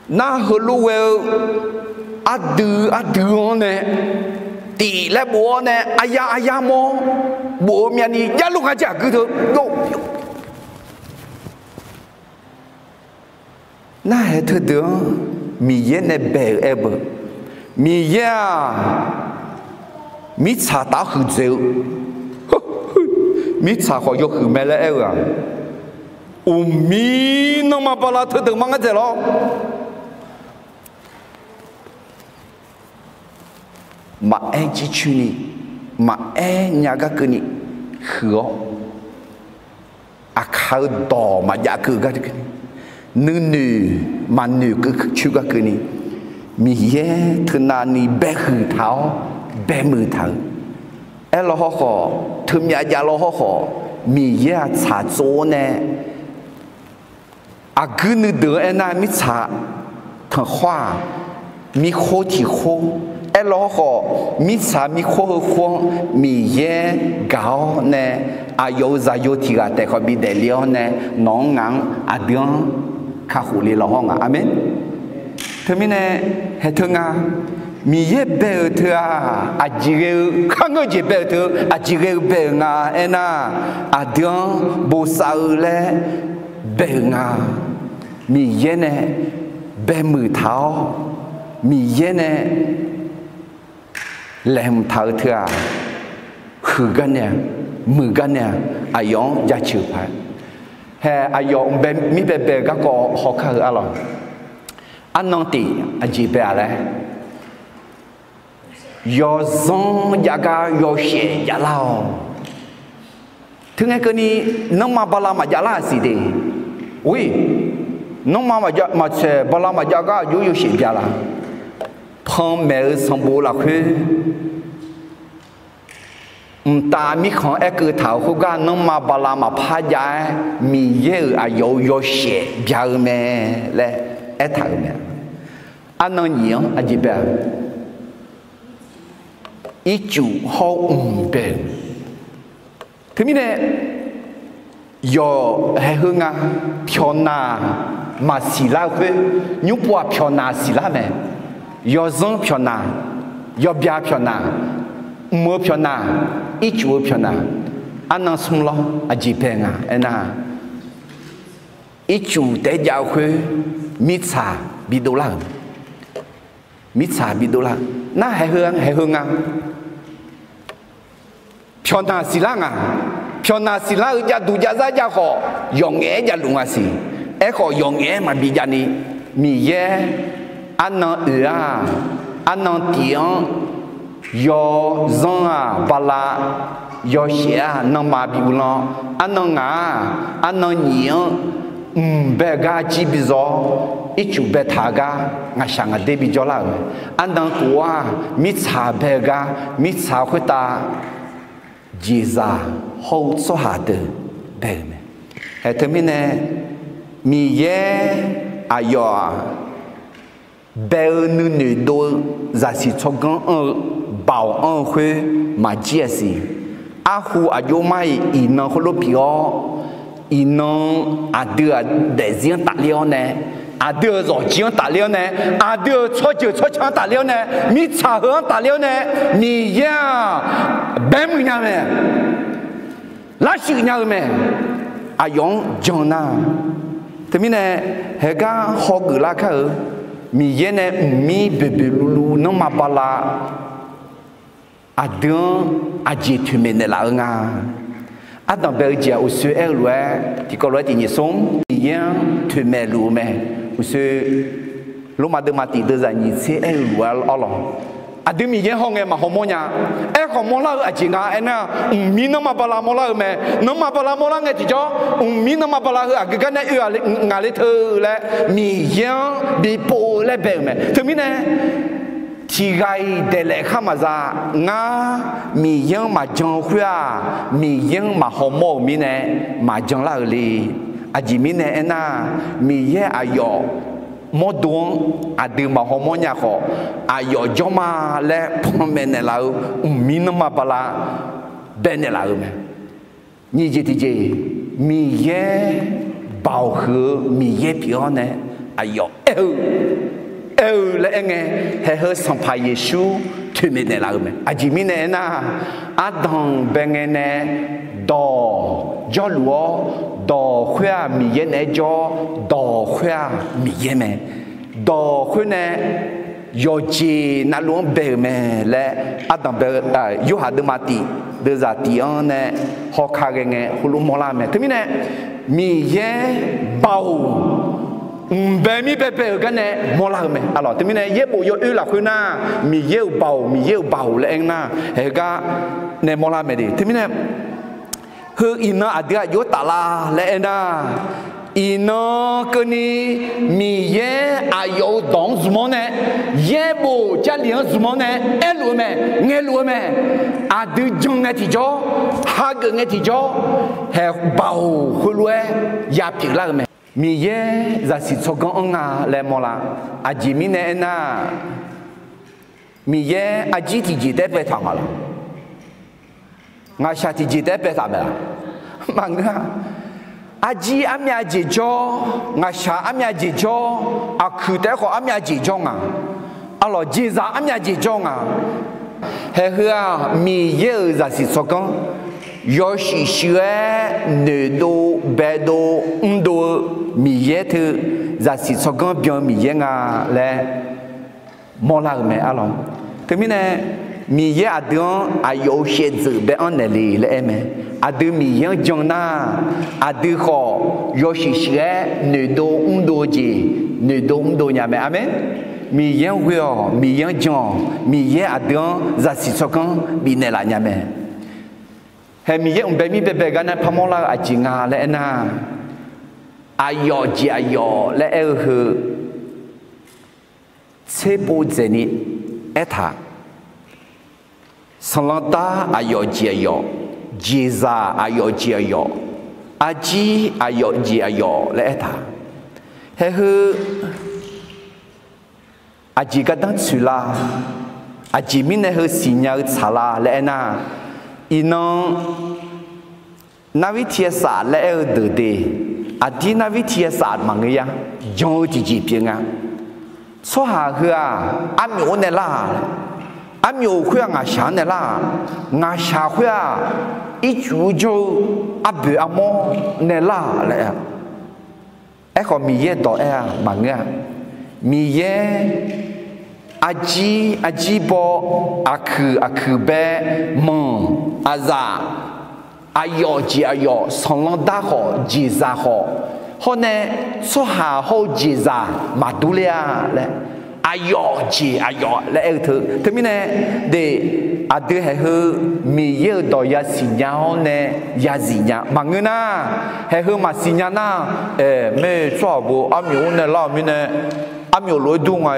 Nar heulof ghae-eu ardui ardui-anr nae tif laer bof-awr nae aqya aqya mawr bof-eu myavni javluf nga jeq aqguir teu jov. Narhaeq teudeuq-anr Miqyaer nae bae-euq aer-eu beu, Miqyaer-aq, mirtsaq taf-anr huiqdzaeq-eu, mirtsaq khawf yawhuiq mae laer aer-eu-aq, uqmir nanrma bala teudeuq ma ngar dzaeq lawr. Maqaer jircoer ni, maqaer nya gar keuvni huiq-awr, aqkaq-eu dawq maqjav keuv gar keuvni, nuinoeq maqnoeq keuv coer gar keuvni, Miqyaer teunav ni baehuiq taq-awr baemuiq taq-eu. Aerlaw hawrkhawf, teumyav javlaw hawrkhawf, Miqyaer-aq tsaqtsov-awr nae aqguir nuideuq-anr aernar, mirtsaq tanqkhawr-aq, mirkhoer tiq khoer, aerlaw hawrkhawf, mirtsaq mirkhoer heu khoer-anr Miqyaer gaq-awr nae, aqyawf-euq zaqyo tiq ghaq taef khawf bidaef le-awr nae, nawq-anr ngaq-anr aqdui-anr kakhof le law hawr nga. Aqmeq. Teumirnae, haeq teu nga, Miqyaer bae-euq teu-aq, aqjeq ghae-eu kharngeur jeq bae-euq teu aqjeq ghae-eu bae-euq nga aernar, aqdui-anr bosav-eu laer bae-euq nga. Miqyaer nae baemuiq taq-awr, Miqyaer nae laeqhmq taq-eu teu-aq, huiq gar nae-a, muiq gar nae-a, aqyawf-anr jaceuq paq-aer. Haeq aqyawf mqbae mirbae bae-eu garkawv hawkar-eu arlawq. Arnan tif aqjeq bae-a laer, yawzanr jav gar yawshaef javlar-awq. Teungae keuvni nanrma bala maqjav lar-aq siq de. Or-iq, nanrma maqtsaeq bala maqjav gar aqjox yawshaef bya la? Panmaeq-eu sanqbof lafkhoer mqtav mirkhanq-anr aerkeuv taq-euq khoergar nanrma bala maqpar jav-aer Miqyaer-euq aqyawf-euq yawshaef bya-eu mae laer aertaq-euq mae. Arnan nyiq-anr aqjeq bae-a? Ircuf hawr-eu mq bae-euq. Teumirnae yawqhaeq heu nga, pyawqnaq maqsiq lar-eu khoer, nymrpov-aq pyawqnaq siqlar mae. Yawzanr pyawqnaq, yawbya pyawqnaq, mq-eu pyawqnaq, ircuf-eu pyawqnaq, arnan smr lawr aqjeq bae nga aernar, ircuf taef-aer jav-eu khoer, mirtsaq bidov lar-euq, mirtsaq bidov lar-eu. Narhaeq heu haeq heu nga. Pyawqnaq siqlar nga. Pyawqnaq siqlar-eu javduq javzar jav khawf, yawqngaef-aer javluf nga siq. Aerkhawf, yawqngaef-aer maqbi javni, Miqyaer arnan oeq-aq, arnan tif-anr yawzanr-aq bala, yawshaef-aq nanrma bi uvlanr, arnan ngaq-aq, arnan nyiq-anr mq bae-eu gar jir bi zawr-awr, ircuf baetaq-eu gar ngaqshaq ngaqder bi jawrlar-euq mae. Arnan kof-aq, mirtsaq bae-eu gar, mirtsaq khoertav jeqzaq hawr-eu tsawrhaq deuq bae-euq mae. Haeq teumirnae, Miqyaer aqyawf-aq, bae-eu nuinoeq dov-eu zaqsiq tsawrganr anr-eu baoq anr-eu khoer maqjir-a siq. Arhu aqjox mar-iq iqnan khoerlof pyeuf-awr, iqnan aqdui-euq daefzir-anr tafler-awr nae, aqdui-euq zawqjir-anr tafler-awr nae, aqdui-euq tsawrjeuq tsawrca-anr tafler-awr nae, mirtsaq heu-anr tafler-awr nae, Miqyaer-aq baemuiq nya-eu mae. Larshuif nya-eu mae. Aqyawf-anr jan nar, teumirnae haegar hawgeuf lar kar-eu, Miqyaer nae mqmir boeqboeq luvluv nanrma bala aqdui-anr aqjeq toeqmaeq naeqlaf-eu nga. Ardanq bae-eu jeq-aq uqshoe aer-eu lof-aer tiqkawv lof-aer tiq nyiq smr Miqyaer-anr toeqmaeq luf-eu mae. Uqshoe Lormav deuvma tiq deuvzaq nyiq tser aer-eu lof-aer arlawq. Aqdui Miqyaer hawngae maqhaw mawr nya. Aerkhawf mawrlar-eu aqjeq nga aernar, mqmir nanrma bala mawrlar-eu mae. Nanrma bala mawrlar ngae tiqjawr, mqmir nanrma bala heu aqgeu gar nae oe ngaq le teu laer Miqyaer-anr bipov-eu laer bae-euq mae. Teumirnae tiqghaq-iq daeqlaef khar maqza. Ngar Miqyaer-anr maqjan-eu khoer-aq, Miqyaer-anr maqhaw mawr-euq mirnae maqjan lar-eu le. Aqjeq mirnae aernar, Miqyaer aqyawf mawrdo-anr aqdui maqhaw mawrnya khawf, aqyawf jawr ma laer panmaeq naeqlaf-eu mqmir nanrma bala baenaeq laf-eu mae. Nyiq jeq tiqjeq, Miqyaer baoq huiq-eu Miqyaer pyeuf-awr nae aqyawf aer-eu, aer-eu laer aerngae, haeq heu Sanqpaq Yeqsur toeqmaeq naeqlaf-eu mae. Aqjeq mirnae aernar, ardanq bae ngae nae dawq jawrluf-awr, dawq khoer-aq Miqyaer naeq-aer jawr-awr, dawq khoer-aq Miqyaer mae. Dawq khoer nae yawqjeq navluf-anr bae-euq mae laer ardanq bae-eu, Yorhaq deuvma tiq, deuvzaq tiq-anr nae hawka ghae ngae heulof mawrlar-eu mae. Teumirnae Miqyaer baoq mqbae mir baebae-euq gar nae mawrlar-eu mae. Aqlawq teumirnae yaerbof yawoer lafkhoer nar, Miqyaer-euq baoq, Miqyaer-euq baoq laer aer nar, haeq heugar nae mawrlar mae de. Teumirnae heu iqnan aqdui aqjox-aer taflar laer aernar, iqnan keuvni Miqyaer aqyawf-euq dawq-anr zmq-awr nae, yaerbof Jarlif-anr zmq-awr nae aerluf-eu mae, ngaeqluf-eu mae. Aqdui jan ngae tiqjawr, hageuf ngae tiqjawr, haeq baoq khoerlof-aer yapyeuf lar-eu mae. Miqyaer zaqsiq tsawrganr anr nga laer mawrlar. Aqjeq mirnae aernar, Miqyaer arjir tiqjeq taef-aer baetaq nga laq? Ngaqshaq tiqjeq taef-aer baetaq mae laq? Maqngeur-a. Arjir armyav jeq jawr, ngaqshaq armyav jeq jawr, aqkuiq taef-aer khawf armyav jeq jawr nga. Aqlawq jeqzaq armyav jeq jawr nga. Haeq heu-aq Miqyaer-euq zaqsiq tsawrganr, yawshuif shuif-aer noeqdov baedov mrdov-eu Miqyaer teu zaqsiq tsawrganr byan-eu Miqyaer nga laer mawrlar-euq mae arlawq. Teumirnae Miqyaer aqdui-anr aqyawf-euq shaevdzeuf bae-anr naeqle laer aer mae. Aqdui Miqyaer-anr jan nar, aqdui khawf yawshuif shuif-aer noeqdov mrdov-eu jeq, noeqdov mrdov nya mae. Aqmeq. Miqyaer-anr ghoe-awq, Miqyaer-anr jan-awq, Miqyaer aqdui-anr zaqsiq tsawrganr bifnaeq laf nya mae. Haeq Miqyaer mqbae mir baebae gar nae parmawr lar-eu aqjeq nga laer aernar, aqyawf jeq aqyawf laer aer-eu heu tserpov dzaeqni aertaq. Sanqlanr dar aqyawf jeq aqyawf, jeqzaq aqyawf jeq aqyawf, arjir aqyawf jeq aqyawf laer aertaq. Haeq heu aqjeq gardanr tsoeq lar, aqjeq mirnae heu siqnya-eu tsaq lar laer aernar, iqnan narvir tiqyaer saf laer aer-eu deuq de, aqdir narvir tiqyaer saf maqngeur ya, jan-eu tiqjeq pyeuf nga. Tsawrhaq heu-aq, armyawf-anr nae lar-a, armyawf khoer-aq ngaqshaq-anr nae lar-a, ngaqshaq khoer-aq ircuf-eu jawr-eu arboeq armawr nae lar-a laer. Aerkhawf Miqyaer dawq aer-a maqngeur-a. Miqyaer arjir arjir baw, aqkuiq aqkuiq bae, manq, aqzaf, aqyawf jeq aqyawf, sanqlanr dar khawf jeqzaq khawf, hawr nae tsawrhaq hawr-eu jeqzaq maqdur ler-a laer, aqyawf jeq aqyawf laer aer-eu teu. Teumirnae de, aqdui haeq heu Miqyaer-euq dawq yasiq nya-awr nae yazif nya maqngeur nar, haeq heu maqsiq nya nar, aer, maer tsawrhaq bo armyawf-anr nae lar-euq mirnae, armyawf lof-aer dur nga,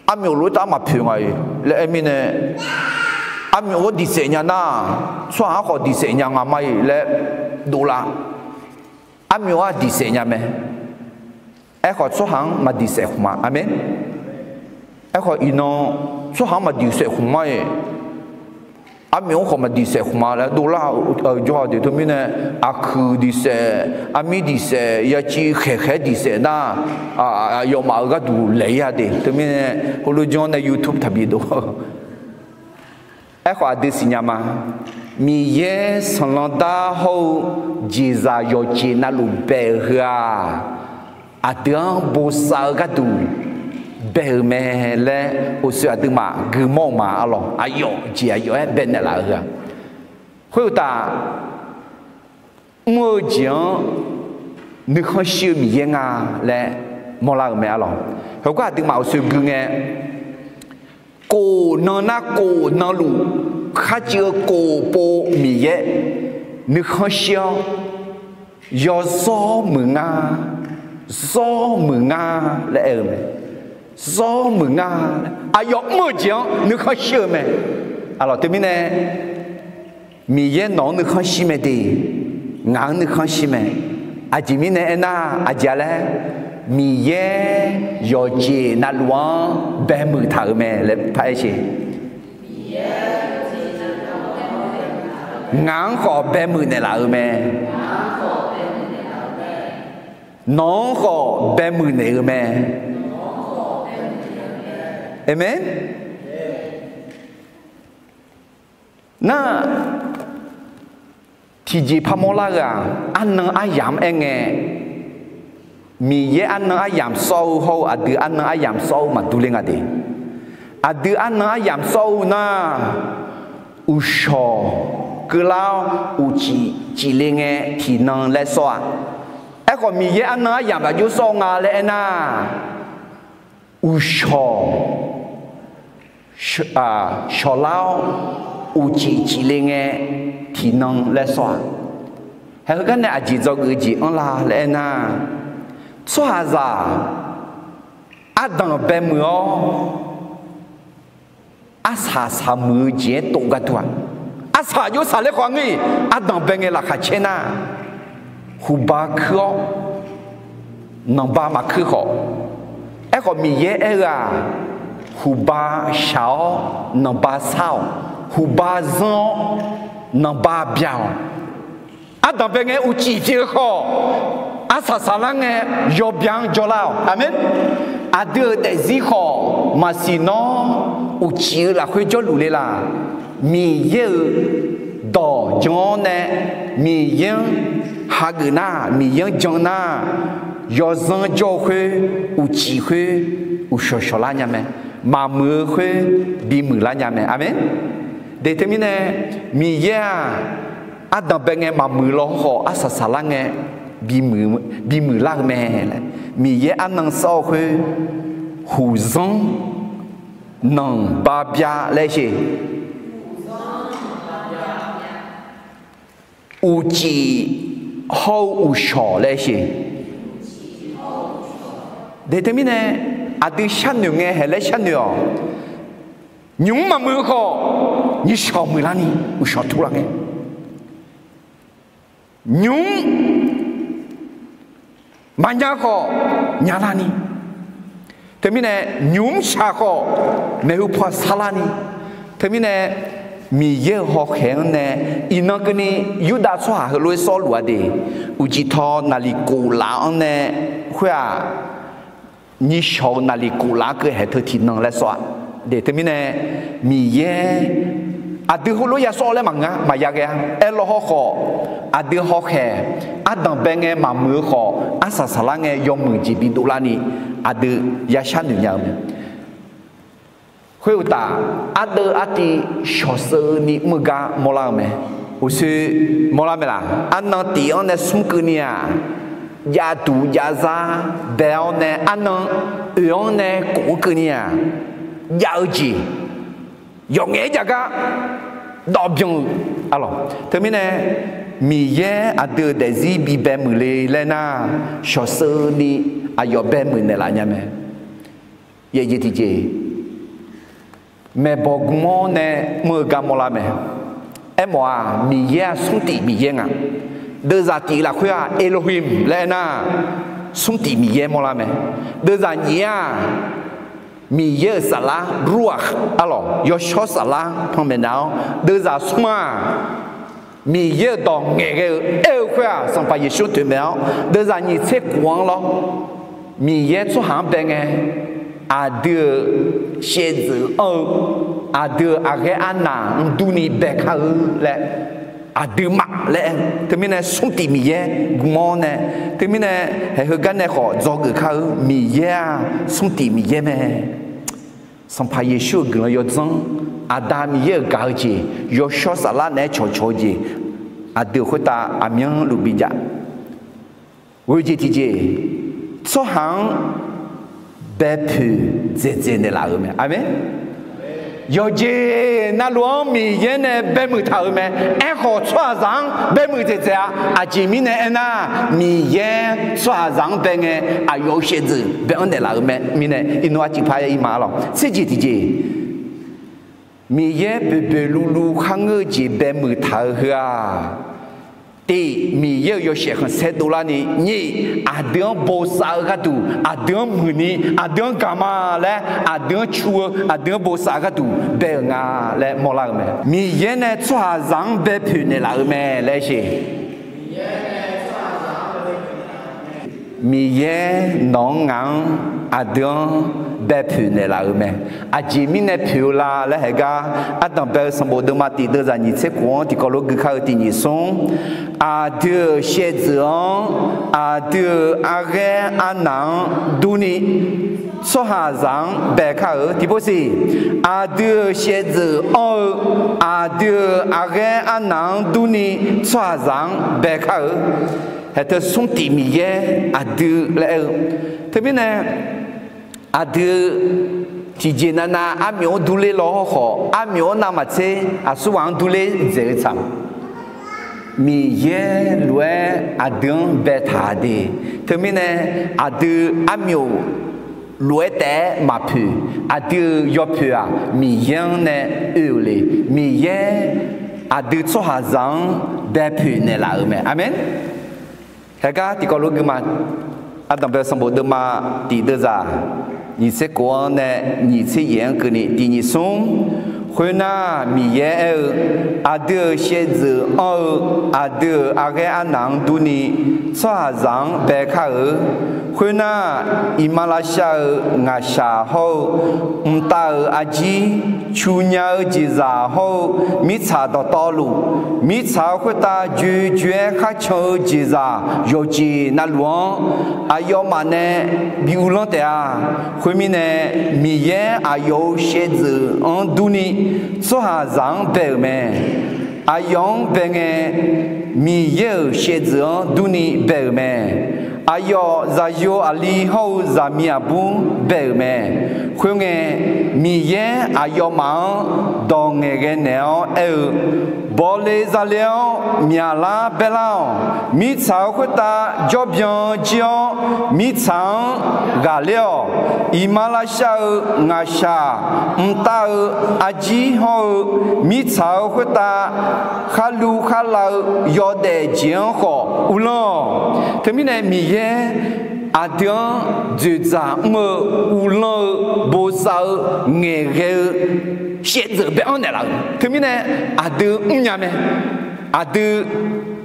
armyawf lof-aer taf maqpoeq nga-iq laer aer mirnae, armyawf-anr diqsaef nya nar, tsawrhaq-anr khawf diqsaef nya nga ma-iq laer dovlar. Armyawf-anr diqsaef nya mae. Aerkhawf tsawrhaq-anr maqdiqsaef khmq ma. Aqmeq. Aerkhawf iqnan tsawrhaq-anr maqdiqsaef khmq ma-iq, armyawf-anr khawf maqdiqsaef khmq ma laer dovlar-eu jawr-a de. Teumirnae aqkuiq diqsaef, armir diqsaef, yaciv khaeqkhaeq-aer diqsaef nar, aqyawfmaf-euq gharduq laeq-ir-a de. Teumirnae heulof janr nae YouTube taqbi dov. Aerkhawf aqdui siqnya ma. Miqyaer sanqlanr dar hawr-eu jeqzaq yawqjeq navluf bae-euq heu-aq, aqdui-anr bosav-eu gharduq bae-euq mae laer uqshoe aqduimaf guimawr-eu ma arlawq. Aqyawf jeq aqyawf-aer baenaeq laf-eu heu-aq, khoeruqtaf mr-eu jeq-anr nuikhanr shir-eu Miqyaer nga laer mawrlar-euq mae arlawq. Heugar aqduimaf uqshoe gui ngae, kof nan nar kof nan luf kharcuiv-eu kof pov Miqyaer nuikhanr shir-awr, yawzawr muiq nga, zawr muiq nga laer aer-eu mae. Zawr muiq nga, aqyawf mr-eu jeq-anr nuikhanr shir-eu mae. Arlawq teumirnae Miqyaer nawq-anr nuikhanr shir mae de, ngaq-anr nuikhanr shir mae. Aqjeq mirnae aernar, aqjeq-a laer, Miqyaer yawqjeq navluf-anr baemuiq taq-euq mae laer paraer sher. Ngaq-anr khawf baemuiq naeqlaf-euq mae. Nawq-anr khawf baemuiq naeq-eu mae. Aqmeq. Nar, tiqjeq parmawr lar-eu-aq, arnan aryamq-anr aer ngae, Miqyaer arnan aryamq sawr-eu hawr-eu aqdui arnan aryamq sawr-eu maqdur ler nga de. Aqdui arnan aryamq sawr-eu nar, uqshawq keuvlar-awr uqcif cifle ngae tiqnan laer sawr-a. Aerkhawf, Miqyaer arnan aryamq lafjox sawr-eu nga laer aernar, uqshawq shawqlar-awr uqcif cifle ngae tiqnan laer sawr-a. Haeq heugar nae aqjeq dzawgeuf-eu jeq anrlar laer aernar, tsawrhaqzaq ardanq baemuiq-awr, arsaq saqmuiq-eu jeq-aer tov gharduq-aq, arsaq jov saqler khawf ngeur-iq, ardanq bae ngae laqkhaq caer nar, huqba kuir-awr nanqba maqkuir khawf, aerkhawf Miqyaer aer-eu-aq, huqba shaq-awr nanqba sar-awq, huqba zanr-awr nanqba bya-awq. Ardanq bae ngae uqcif pyeuf-eu khawf, arsaq saqlar ngae yawbya-anr jawrlar-awq. Aqmeq. Aqdui-euq daefzir khawf maqsiq nawr uqcif-eu lafkhoer jawrluf le laq. Miqyaer-euq dawq jan-awr nae, Miqyaer-anr hageuf nar, Miqyaer-anr jan nar, yawzanr jawr-eu khoer, uqcif khoer, uqshawq shawqlar nya mae. Maqmuiq-eu khoer bimuiq lar nya mae. Aqmeq. De teumirnae, Miqyaer-aq, ardanq bae ngae maqmuiq law khawf, arsaq saqlar ngae bimuiq lar-eu mae laer, Miqyaer arnan sawr-eu khoer, huqzanr nanqba bya laer sher. Uqcif hawr-eu uqshawq laer sher. De teumirnae, aqdui sharnoeq ngae haeq laer sharnoeq-awq. Nymq-mr maqmuiq-eu khawf, nyiqshawq muiqlar ni uqshawq turlar ngae, nymq-mr maqnya khawf nyalar ni, teumirnae nymq-mr shaq khawf maeqhu paw sarlar ni, teumirnae Miqyaer-euq hawkhaeq-anr nae iqnan keuvni Yurdav tsawrhaq heulof-aer sawrluf-a de, uqcif taw naqliq kof laf-anr nae khoer-aq, nyiqshawq-eu naqliq kof laf-anr keuv haeq teu tiqnan laer sawr-a. De teumirnae, Miqyaer aqdui heulof ya sawr laer maqngeur-a, maqya ghae-a. Aerlawr hawkhawf, aqdui hawkhaeq ardanq bae ngae maqmuiq-eu khawf, arsaq saqlar ngae yawmuiq jeq bidov larni aqdui ya sharnoeq nya-eu mae. Khoeruqtaf, ardeuv artiv shawqsheuvni mr-eu gar mawrlar-eu mae. Uqshoe mawrlar mae laq? Arnan tif-anr nae smr keuvni-aq, javduq javzar bae-awr nae arnan oeq-anr nae kof-anr keuvni-aq, jav-eu jeq yawqngaef-aer jav gar dawv byan-eu arlawq. Teumirnae, Miqyaer aqdui-euq daefzir bibae muiqle laer nar, shawqsheuvni aqyawf bae muiq naeqlaf nya mae. Yaeq jeq tiqjeq, maeqbawq gm-awr nae mr-eu gar mawrlar mae. Aermawf-aq, Miqyaer-aq smr tif Miqyaer nga. Deuvzaq tif lafkhoer-aq, Elohim laer aernar, smr tif Miqyaer mawrlar mae. Deuvzaq nyiq-aq, Miqyaer-euq saflar Ruakh arlawq, yawshawr saflar panmaeq nav-awr, deuvzaq smr-aq, Miqyaer-euq dawq ngaeqghae-eu aer-eu khoer-aq, Sanqpaq Yeqsur toeqmaeq-awr, deuvzaq nyiq tser kof-anr lawr. Miqyaer tsawrhaq-anr bae ngae, aqdui-euq shaevdzeuf anr-eu, aqdui-euq aqghaer arnaq-anr durni bae kar-eu laer, aqduimaf laer aer-eu. Teumirnae smr tif Miqyaer gm-awr nae, teumirnae haeq heugar nae khawf dzawgeuf kar-eu Miqyaer-aq, smr tif Miqyaer mae. Sanqpaq Yeqsur-euq guiqlanq yawdzanr, Aqda Miqyaer-euq gaq-eu jeq, yawshawr saflar naeq-aer cawqcawq-eu jeq, aqdui-euq khoertav aqmyanluf bijav. Ghoe jeq tiqjeq, tsawrhaq-anr baepoeq dzaeqdzaeq naeqlaf-euq mae. Aqmeq. Yawqjeq navluf-anr Miqyaer nae baemuiq taq-euq mae. Aerkhawf, tsawrhaqzaq-anr baemuiq dzaeqdzaeq-a. Aqjeq mirnae aernar, Miqyaer tsawrhaqzaq-anr bae ngae, aqyawf-euq shaevdzeuf bae-anr naeqlaf-euq mae. Mirnae, iqnan aqciq paq-aer ir ma arlawq. Tser jeq tiqjeq, Miqyaer boeqboeq luvluv kharngeur-eu jeq baemuiq taq-eu heu-aq, Tiq, Miqyaer-euq yawshaef khanqsaer dovlarni. Nyiq, aqdui-anr bosav-eu gharduq, aqdui-anr muiqni, aqdui-anr gaqma laer aqdui-anr cu-eu, aqdui-anr bosav-eu gharduq bae-euq nga laer mawrlar-eu mae. Miqyaer nae tsawrhaqzaq-anr baepoeq naeqlaf-euq mae laer siq. Miqyaer nawq-anr ngaq-anr aqdui-anr baepoeq naeqlaf-euq mae. Aqjeq mirnae poeq-eu la laer haegar, ardanq bae-eu sanqbof deuvma tiq deuvzaq nyiq tser khof-anr tiqkawv lof gui kar-eu tiq nyiq smr. Aqdui-euq shaevdzeuf-anr, aqdui-euq arghaer arnaq-anr durni, tsawrhaqzaq-anr bae kar-euq tiqpov siq. Aqdui-euq shaevdzeuf anr-eu, aqdui-euq arghaer arnaq-anr durni, tsawrhaqzaq-anr bae kar-euq. Haeq teu smr tiq Miqyaer aqdui laer aer-eu. Teumirnae aqdui tiqjeq navnav armyawf-anr durler law hawkhawf, armyawf-anr navmaqtser aqsurghaq-anr durler dzaeq-eu tsaq. Miqyaer lof-aer aqdui-anr baetaq de. Teumirnae aqdui armyawf lof-aer taef-aer maqpoeq. Aqdui-euq yawpoeq-aq, Miqyaer-anr nae oe-euq le. Miqyaer aqdui tsawrhaqzaq-anr baepoeq naeqlaf-euq mae. Aqmeq. Haegar tiqkawv lof gui ma. Ardanq bae-eu sanqbof deuvma tiq deuvzaq nyiq tser khof-anr nae nyiq tser yaef-anr keuvni tiq nyiq smr. Khoernar, Miqyaer aer-eu, aqdui-euq shaevdzeuf anr-eu, aqdui-euq arghaer arnaq-anr durni, tsawrhaqzaq-anr bae kar-eu. Khoernar, iqmalavshav-euq ngaqshaq hawr-eu, mqtav-euq arjir, cu nya-eu jeqzaq hawr-eu, mirtsaq dawqtawvluf, mirtsaq-euq khoertav joejoe-aer kharcan-eu jeqzaq yawqjeq navluf-anr, aqyawfmaf nae bi uvlanr taef-a. Khoermirnae, Miqyaer aqyawf-euq shaevdzeuf-anr durni, tsawrhaqzaq-anr bae-euq mae. Aqyawf-anr bae ngae, Miqyaer-euq shaevdzeuf-anr durni bae-euq mae. Aqyawf zaqyo aqli hawr-eu zaqmiq aqbur bae-euq mae. Khoerngae, Miqyaer aqyawfmaf-anr dawq ngaeqghae naeq-awr aer-eu, Bawle zale-awr myaqlar baerlar-awq. Mirtsaq-euq khoertav jawrbyan jir-awr, mirtsaq-anr ghaqler-awq. Iqmalavshav-euq ngaqshaq, mqtav-eu arjir hawr-eu, mirtsaq-euq khoertav kharlu kharlav-eu yawdaef jeq-anr khawf uvlanr-awq. Teumirnae Miqyaer aqdui-anr dzoeqdzaq mr-eu, uvlanr-eu, bosav-eu, ngaeqghae-eu shaevdzeuf bae-anr naeqlaf-euq. Teumirnae aqdui mrnya mae. Aqdui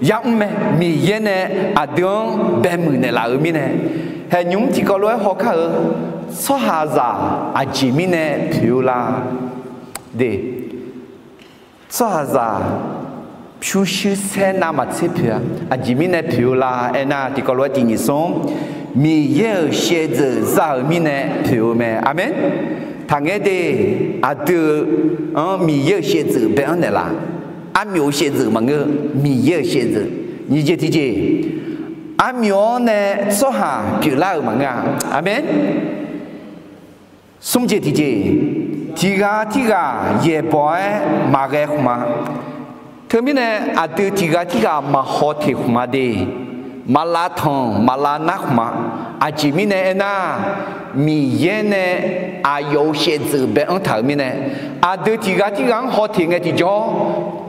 yamr mae. Miqyaer nae aqdui-anr baemuiq naeqlaf-euq mirnae, haeqnymr tiqkawv lof-aer hawkar-eu, tsawrhaqzaq aqjeq mirnae poeq-eu la? De, tsawrhaqzaq pyurshuir saer navmaqtser poeq-a. Aqjeq mirnae poeq-eu la aernar, tiqkawv lof-aer tiq nyiq smr, Miqyaer-euq shaevdzeuf za-euq mirnae poeq-eu mae. Aqmeq. Taqngaer de, aqdui-anr Miqyaer-euq shaevdzeuf bae-anr naeqlaf. Armyawf-euq shaevdzeuf maqngeur, Miqyaer-euq shaevdzeuf. Nyiq jeq tiqjeq, armyawf-anr nae tsawrhaq pyeuflar-euq maqngeur-a. Aqmeq. Smr jeq tiqjeq, tiq ghaq tirghaq yaeqbawq-aer maqghae khmq-a. Teumirnae aqdui tiq ghaq tirghaq maqhaw teq khmq-a de, maqlav tanq maqlav nar khmq-a. Aqjeq mirnae aernar, Miqyaer nae aqyawf-euq shaevdzeuf bae-anr taq-euq mirnae, aqdui tiq ghaq tirghaq-anr haw teq ngae tiqjawr,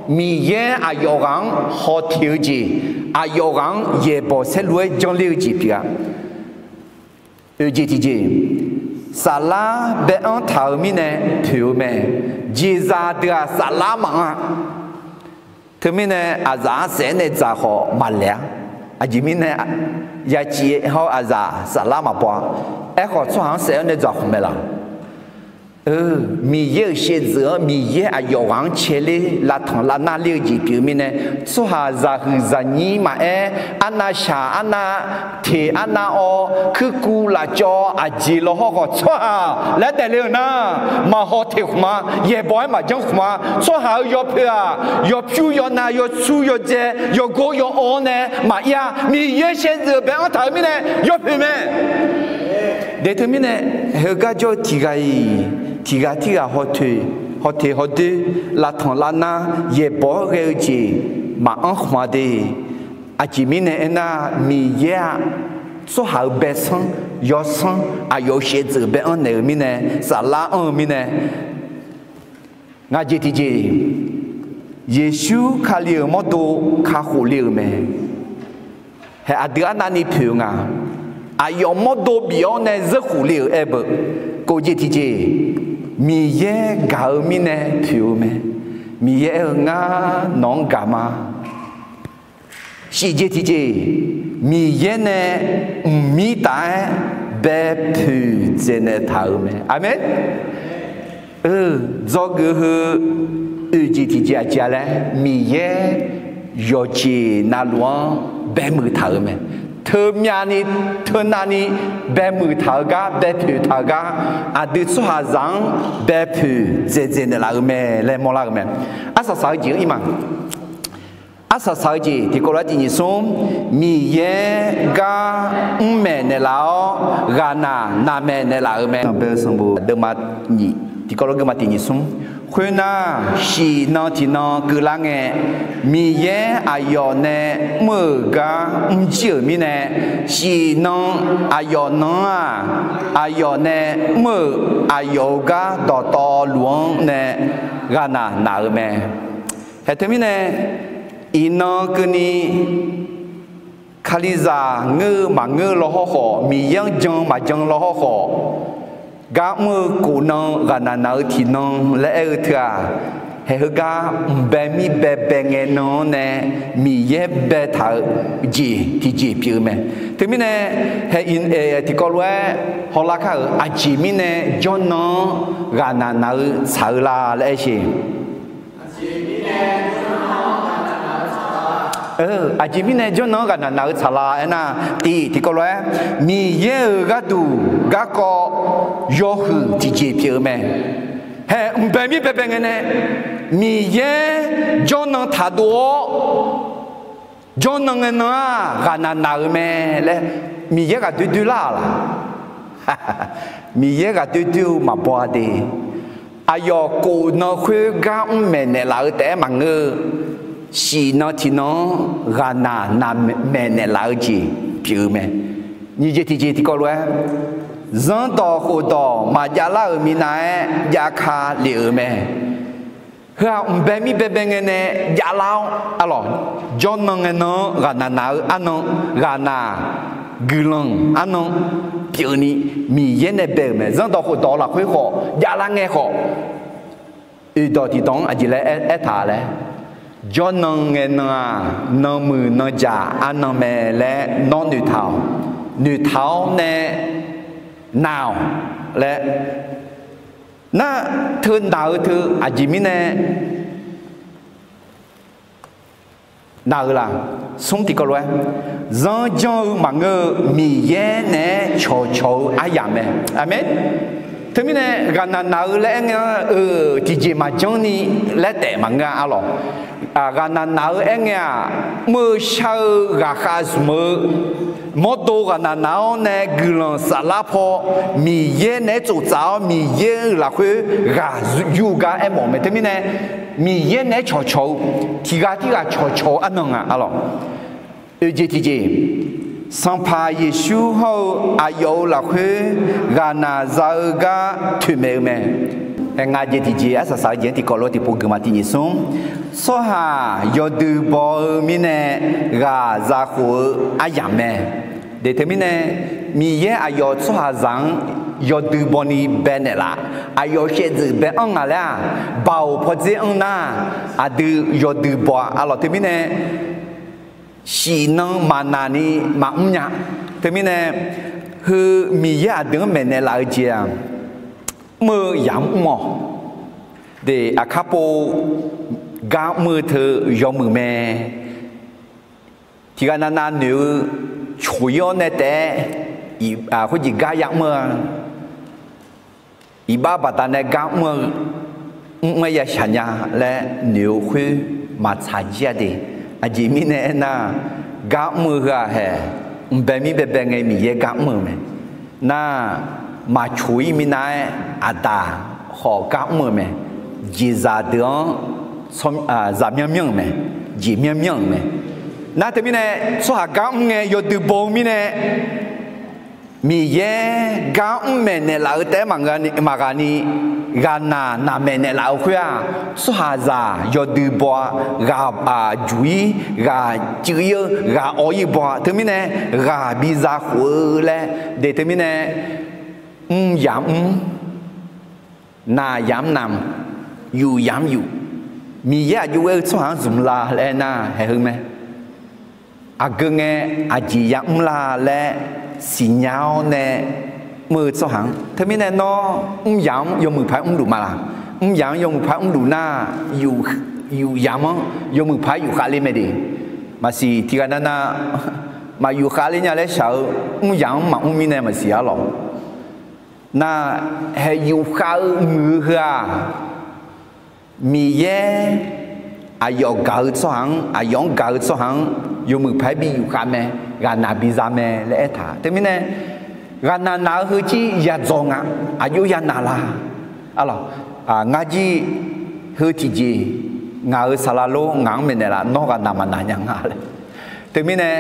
Miqyaer aqyawf ghaq-anr haw teq-eu jeq, aqyawf ghaq-anr yaeqbawq saerlu-aer janr ler-eu jeq pyeuf-a. Oeq jeq tiqjeq, saflar bae-anr taq-euq mirnae poeq-eu mae. Jeqzaq deuq-aq saflar maqanr-a. Teumirnae aqzaf-anr saef-aer nae dzaq khawf maqlaeq-a. Aqjeq mirnae, yaciv hawr aqzaf saflar maqbaw-a. Aerkhawf tsawrhaq-anr saef-aer nae dzaq khmq mae laq? Miqyaer-euq shaevdzeuf-anr Miqyaer aqyawf ghaq-anr caeler lavtanq lavnar ler-eu jeq pyeuf-eu mirnae, tsawrhaq zaqhuiq zaqnyir maqaer, arnavshaq arnav teq arnav awv kuirkuv lafcawv aqjeq lawhawr khawf tsawrhaq laer daefle-euq nar, maqhaw teq khmq-a, yaeqbawq-aer maqjanr khmq-a. Tsawrhaq-euq yawpoeq-aq, yawpyur yawnav yawsur yawdzae yawgor yawawr nae maqir-a. Miqyaer shaevdzeuf bae-anr taq-euq mirnae yawpoeq mae. Daeq teumirnae, heugar jawr-eu tiq ghaq-iq tiq ghaq tirghaq haw teq, haw teq hawdoer, lavtanq lavnar yaeqbawq-aer ghae-eu jeq maqanr khmq-a de. Aqjeq mirnae aernar, Miqyaer-aq, tsawrhaq-euq baesanr yawsanr aqyawf-euq shaevdzeuf bae-anr naeq-eu mirnae, saflar anr-eu mirnae, ngaq jeq tiqjeq, Yeqsur Kali-euq mawrdo kakhof le-euq mae. Hae, aqdui arnavni poeq-eu nga. Aqyawf mawrdo bif-awr nae zeurkhof le-euq aer beu. Kov jeq tiqjeq, Miqyaer gaq-eu mirnae poeq-eu mae. Miqyaer aer-eu, Ngar nawq-anr gaq ma. Shif jeq tiqjeq, Miqyaer nae mqmir taf-aer baepoeq dzaeqnaeq taq-euq mae. Aqmeq. Dzawgeuf heu oeq jeq tiqjeq aqjeq-a laer, Miqyaer yawqjeq navluf-anr baemuiq taq-euq mae. Teumyavni, teunavni baemuiq taq-eu gar, baepoeq taq-eu gar, aqdui tsawrhaqzaq-anr baepoeq dzaeqdzaeq naeqlaf-eu mae laer mawrlar-eu mae. Arsaq saq-eu jeq-anr ir ma. Arsaq saq-eu jeq tiqkawv lof-aer tiq nyiq smr, Miqyaer gar mrmaeq naeqlaf-awr, ghaqnaq naqmaeq naeqlaf-euq mae. Deuvma nyiq, tiqkawv lof geuvma tiq nyiq smr. Khoernar, shif nan tiqnan keuvlar ngae, Miqyaer aqyawf nae mr-euq gar mrjir-euq mirnae, shif nan aqyawf nan-anr-aq, aqyawf nae mr-euq aqyawf-euq gar dawqtawvluf-anr nae ghaqnaq naq-euq mae. Hae, teumirnae iqnan keuvni Kalizaq ngeur-eu maqngeur-eu lawhawr khawf, Miqyaer-anr jan maqjan lawhawr khawf, gar mr-eu kof nan ghaqnaq naq-eu tiqnan laer aer-eu teu-aq, hae, heugar mqbae mir baebae ngae nan-anr nae Miqyaer baetaq-eu jeq tiqjeq pyeuf-eu mae. Teumirnae, hae, tiqkawv lof-aer hawlar kar-euq aqjeq mirnae jawrnan-anr ghaqnaq naq-eu tsaq-eu la laer aer sheq. Aqjeq mirnae jawrnan-anr ghaqnaq naq-eu tsaq la aernar, tiq, tiqkawv lof-aer, Miqyaer-euq gharduq garkawv yawhuiq tiqjeq pyeuf-eu mae. Hae, mqbae mir baebae ngae nae, Miqyaer jawrnan taqdov-awr, jawrnan ngae nan-aq ghaqnaq naq-eu mae laer, Miqyaer ghaqdoer doer lar-aq laq? Miqyaer ghaqdoer doer-eu maqbaw-a de. Aqyawf kof nan khoergar mrmaeq naeqlaf-eu taef-aer maqngeur-eu, shif nan tiqnan-anr ghaqnaq naqmaeq naeqlaf-eu jeq pyeuf-eu mae. Nyiq jeq tiqjeq tiqkawv lof-aer, zanrdawq khofdawq maqjav lar-euq minav-aer jav ka lef-euq mae. Heu-aq mqbae mir baebae ngae nae javlar-awr, arlawq, jawrnan ngae nan-anr ghaqnaq naq-eu arnan, ghaqnaq guiqlanq arnan pyeufni Miqyaer nae bae-euq mae. Zanrdawq khofdawq lafkhoer khawf javlar ngae khawf, oeqdawq tiqdawq-anr aqjeq laer aer, aertaq laer, jawrnan ngae nan-aq, nanmuiq nanjaq arnan mae laer nawr noeqtaq-awq. Noeqtaq-awr nae naq-awq laer. Nar, teu naq-eu teu aqjeq mirnae naq-eu laq? Smr tiqkawv lof-aer, zanr janr-eu maqngeur-eu Miqyaer naeq-aer cawqcawq-eu aryamq mae. Aqmeq. Teumirnae ghaqnaq naq-eu laer aerngae-anr-eu tiqjeq maqjanr ni laer taef maqngeur-a, arlawq. Ghaqnaq naq-eu aerngae-aq, mr-eu shar-eu ghaqkhav zmq-eu mawrdo ghaqnaq naq-awr nae guiqlanq saflar paw Miqyaer naeq-aer tsoftsaf-awr Miqyaer-euq lafkhoer ghaq yur-eu gar aermawf-eu mae. Teumirnae Miqyaer naeq-aer cawqcawq-eu, tiqghaq tirghaq cawqcawq-eu arnan nga, arlawq. Oeqjeq tiqjeq, Sanqpaq Yeqsur hawr-eu aqyawf-euq lafkhoer ghaqnaq za-eu gar toeqmaeq-eu mae. Ngaq jeq tiqjeq, arsaq saq-eu jeq-anr tiqkawv lof tiqpov geufma tiq nyiq smr. Tsawrhaq yawdui baw-eu mirnae ghaq zakhof-eu aryamq mae. Deq teumirnae, Miqyaer aqyawf tsawrhaqzaq-anr yawdui bawni bae naeqlaf, aqyawf shaevdzeuf bae anr ngaq laer-aq, baoq pawdzer anr nar, aqdui yawdui baw-a, arlawq. Teumirnae, shif nan maqnaq ni maqmr nya. Teumirnae, heu Miqyaer aqdui-anr maeqnaeq laf-eu jeq-aq, mr-eu yamq mr-awq. Deq, aqkar pov gar mr-eu teu yawmuiq mae. Tiqghaq navnav noeq-eu coq-ir-awr nae taef-aer khoerjeq gar yamr-eu-a, iqbax baqdanae gar mr-eu, mr-aer ya shaq nya laer noeq-eu khoer maqtsaq jir-a de. Aqjeq mirnae aernar, gar mr-eu heu-aq haeq, mqbae mir baebae ngae Miqyaer gar mr-eu mae. Nar, maqcoq-ir minav-aer aqdaq khawf gar mr-eu mae. Jeqzaq deuq-anr zaq myanr myanr-euq mae. Jeq myanr myanr-euq mae. Nar teumirnae, tsawrhaq gar mr ngae yawdui baw-eu mirnae, Miqyaer gar mr maeqnaeq laf-eu taef-aer maqghaq ni, ghaqnaq naqmaeq naeqlaf-eu khoer-aq, tsawrhaqzaq yawdui baw-a, ghaq juq-ir, ghaq cuiv-ir-eu, ghaq awv-ir baw-a. Teumirnae ghaq biza khof-eu laer de. Teumirnae mr yamq mr, naq yamq-anr naq, yuf yamq-anr yuf. Miqyaer aqjox ghae-eu tsawrhaq-anr zmq la laer aernar, haeq heu mae. Aqgeu ngae aqjeq yamr la laer siqnya-awr nae mr-eu tsawrhaq-anr. Teumirnae nawr mr yamq-anr yawmuiq paq-aer mrluf ma laq? Mr yamq-anr yawmuiq paq-aer mrluf nar, yuf yamq-anr yawmuiq paq-aer yufkhav ler mae de. Maqsiq, tiqghaq nav nav maqyufkhav ler nya laer shaq-eu, mr yamq-anr maqmr mirnae maqsiq arlawq. Nar, haeq yufkhav-eu muiq-eu heu-aq, Miqyaer aqyawf gaq-eu tsawrhaq-anr, aqyawf-anr gaq-eu tsawrhaq-anr yawmuiq paq-aer bi yufkhav mae, ghaqnaq biza mae laer aertaq. Teumirnae ghaqnaq naq-eu heu jir yadzawq nga, aqjox yanaq la? Arlawq, ngar jir heu tiqjeq, ngaq-euq saqlaq lor ngaq-anr maeqnaeq laf, nawr ghaqnaq maqnaq nya nga laer. Teumirnae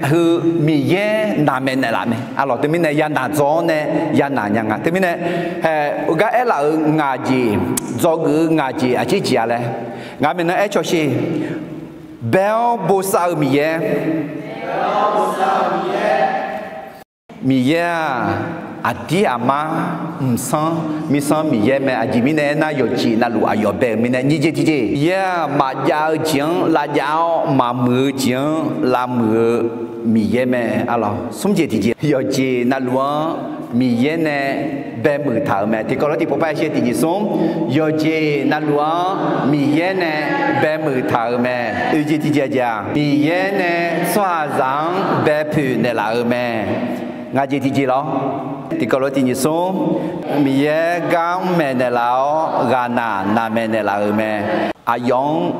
heu Miqyaer naqmaeq naeqlaf mae arlawq. Teumirnae yanaq dzaw-awr nae yanaq nya nga. Teumirnae haeq gar aerlaf-euq ngaq jeq, dzawgeuf-eu ngaq jeq aqjeq jeq-a laer, ngaq maeqnan aer cawsher. Bae-awr bosav-eu Miqyaer. Miqyaer-aq, aqdir aqmar, mqsanr mirsanr Miqyaer mae. Aqjeq mirnae aernar, yawqjeq navluf aqyawf bae-euq mirnae. Nyiq jeq tiqjeq, Miqyaer-aq, maqjav-eu jeq-anr lavjav-awr maqmuiq-eu jeq-anr lavmuiq-eu Miqyaer mae arlawq. Smr jeq tiqjeq, yawqjeq navluf-anr Miqyaer nae baemuiq taq-euq mae. Tiqkawv lof tiqpov par-aer shir, tiqjeq smr, yawqjeq navluf-anr Miqyaer nae baemuiq taq-euq mae. Oeq jeq tiqjeq aqjeq-aq, Miqyaer nae tsawrhaqzaq-anr baepoeq naeqlaf-euq mae. Ngaq jeq tiqjeq lawr. Tiqkawv lof tiqjeq smr, Miqyaer gar mr maeqnaeq laf-awr ghaqnaq naqmaeq naeqlaf-euq mae. Aqyawf-anr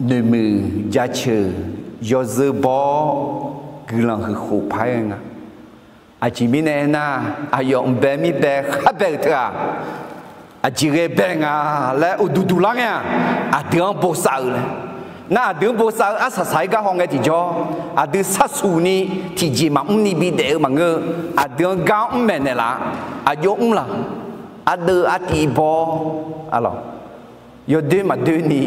noeqmuiq jaceuq yawzeu baw-awr guiqlanq huiq khof paq-aer nga. Aqjeq mirnae aernar, aqyawf mq bae mir bae khar bae-euq teu-aq, aqjeq ghae bae nga laer uqduq duq lar ngae-aq, aqdui-anr bosav-eu laer. Nar aqdui-anr bosav-eu arsaq saq-aer gar haw ngae tiqjawr, aqdui sharsuq ni tiqjeq maqmr ni bidaef-eu maqngeur-eu, aqdui-anr gar mr maeqnaeq laf-a. Aqjox mr laq? Ardeuv artiv baw-awr, arlawq, yawdoer maqdoer ni,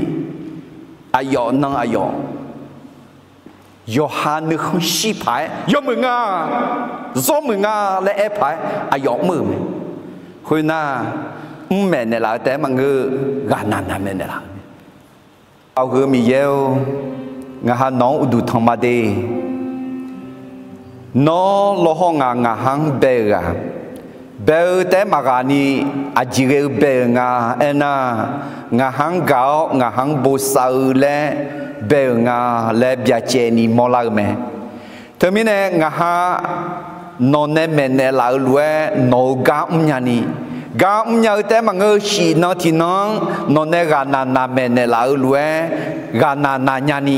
aqyawf nan aqyawf yawqha nuikhanr shir paq-aer yawmuiq nga, zawrmuiq nga laer aer paq-aer aqyawf mr-euq mae. Khoernar, mr maeqnaeq laf-eu taef-aer maqngeur, ghaqnaq naqmaeq naeqlaf-euq mae. Aqgeu Miqyaer-or, ngaq ha nawq-anr uqduq tanq ma de. Nawr lawqhaw ngaq ngaq ha-anr bae-euq-aq, bae-eu taef-aer maqghaq ni, aqjeq ghae-eu bae-euq nga aernar, ngaq ha-anr gaq-awr ngaq ha-anr bosav-eu laer bae-euq nga laer byacaevni mawrlar-eu mae. Teumirnae ngaq ha nawq nae maeqnaeq laf-eu lof-aer nawq-eu gar mrnya ni, gar mrnya-eu taef-aer maqngeur-eu shif nan tiqnan-anr nawq nae ghaqnaq naqmaeq naeqlaf-eu lof-aer ghaqnaq naqnya ni,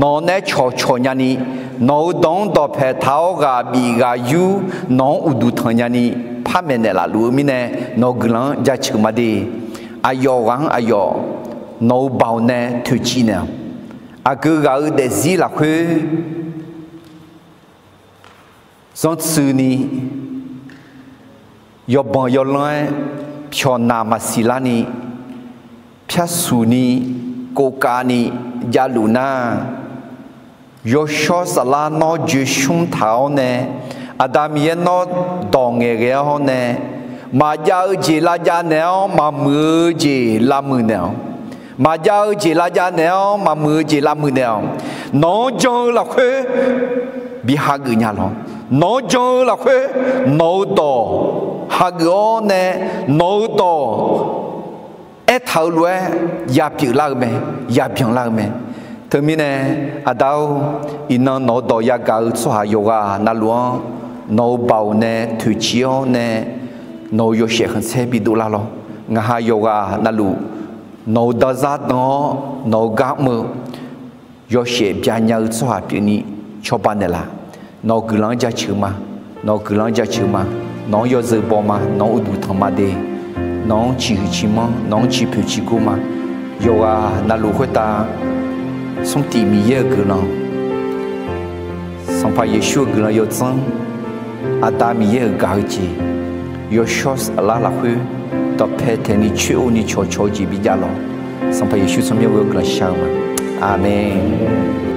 nawq nae cawqcawq nya ni, nawq-eu dawq-anr dawqpae taq-awr ghaq bif ghaq yur nawq-anr uqduq tanq nya ni, par maeqnaeq laf luf-eu mirnae nawq-eu guiqlanq-anr jaceuq ma de. Aqyawf ghaq-anr aqyawf nawq-eu baoq nae toeqciv naeq-awq. Aqgeu ghaq-eu daefzir lafkhoer zanrtsuini, yawbanq yawlanr-aer pyawqnaq maqsiq larni, pyarsuq ni, kovkavni javluf nar, yawshawr saflar nawr joeqshmr taq-awr nae, Aqda Miqyaer nawr dawq ngaeqghae-awr nae, maqjav-eu jeq lavjav naeq-awr maqmuiq-eu jeq lavmuiq naeq-awq. Maqjav-eu jeq lavjav naeq-awr maqmuiq-eu jeq lavmuiq naeq-awq. Nawq-anr jan-eu lafkhoer bi hageuf nya lawq. Nawq-anr jan-eu lafkhoer nawq-eu dawq hageuf-awr nae, nawq-eu dawq aertaq-eu lof-aer yapyeuf lar-eu mae, yabyan lar-eu mae. Teumirnae, Aqda-or, iqnan nawq-eu dawq yagaq-eu tsawrhaq yawqghaq navluf-anr nawq-eu baoq nae toeqciv-awr nae, nawq-eu yawshaef khanqsaer bidov lar lawq. Ngaq ha yawqghaq navluf nawq-eu danzar dan-awr nawq-eu gar mr-eu yawshaef byanya-eu tsawrhaq pyeufni cawba naeqlaf. Nawq-eu guiqlanq-anr jaceuq ma. Nawq-eu guiqlanq-anr jaceuq ma. Nawq-anr yawzeu baw ma. Nawq-anr uqduq tanq ma de. Nawq-anr ciqhuiq ciqmanr, nawq-anr ciqpoeq ciqgor ma. Yawqghaq navluf khoertav smrtif Miqyaer-euq guiqlanq, Sanqpaq Yeqsur-euq guiqlanq yawdzanr, Aqda Miqyaer-euq gaq-eu jeq, yawshawr saflar lafkhoer dawqpae taeqni coer-eu ni cawqcawq-eu jeq bijav lawq. Sanqpaq Yeqsur tsawrmyanr ghoe-awr guiqlanq shar-eu ma. Aqmeq.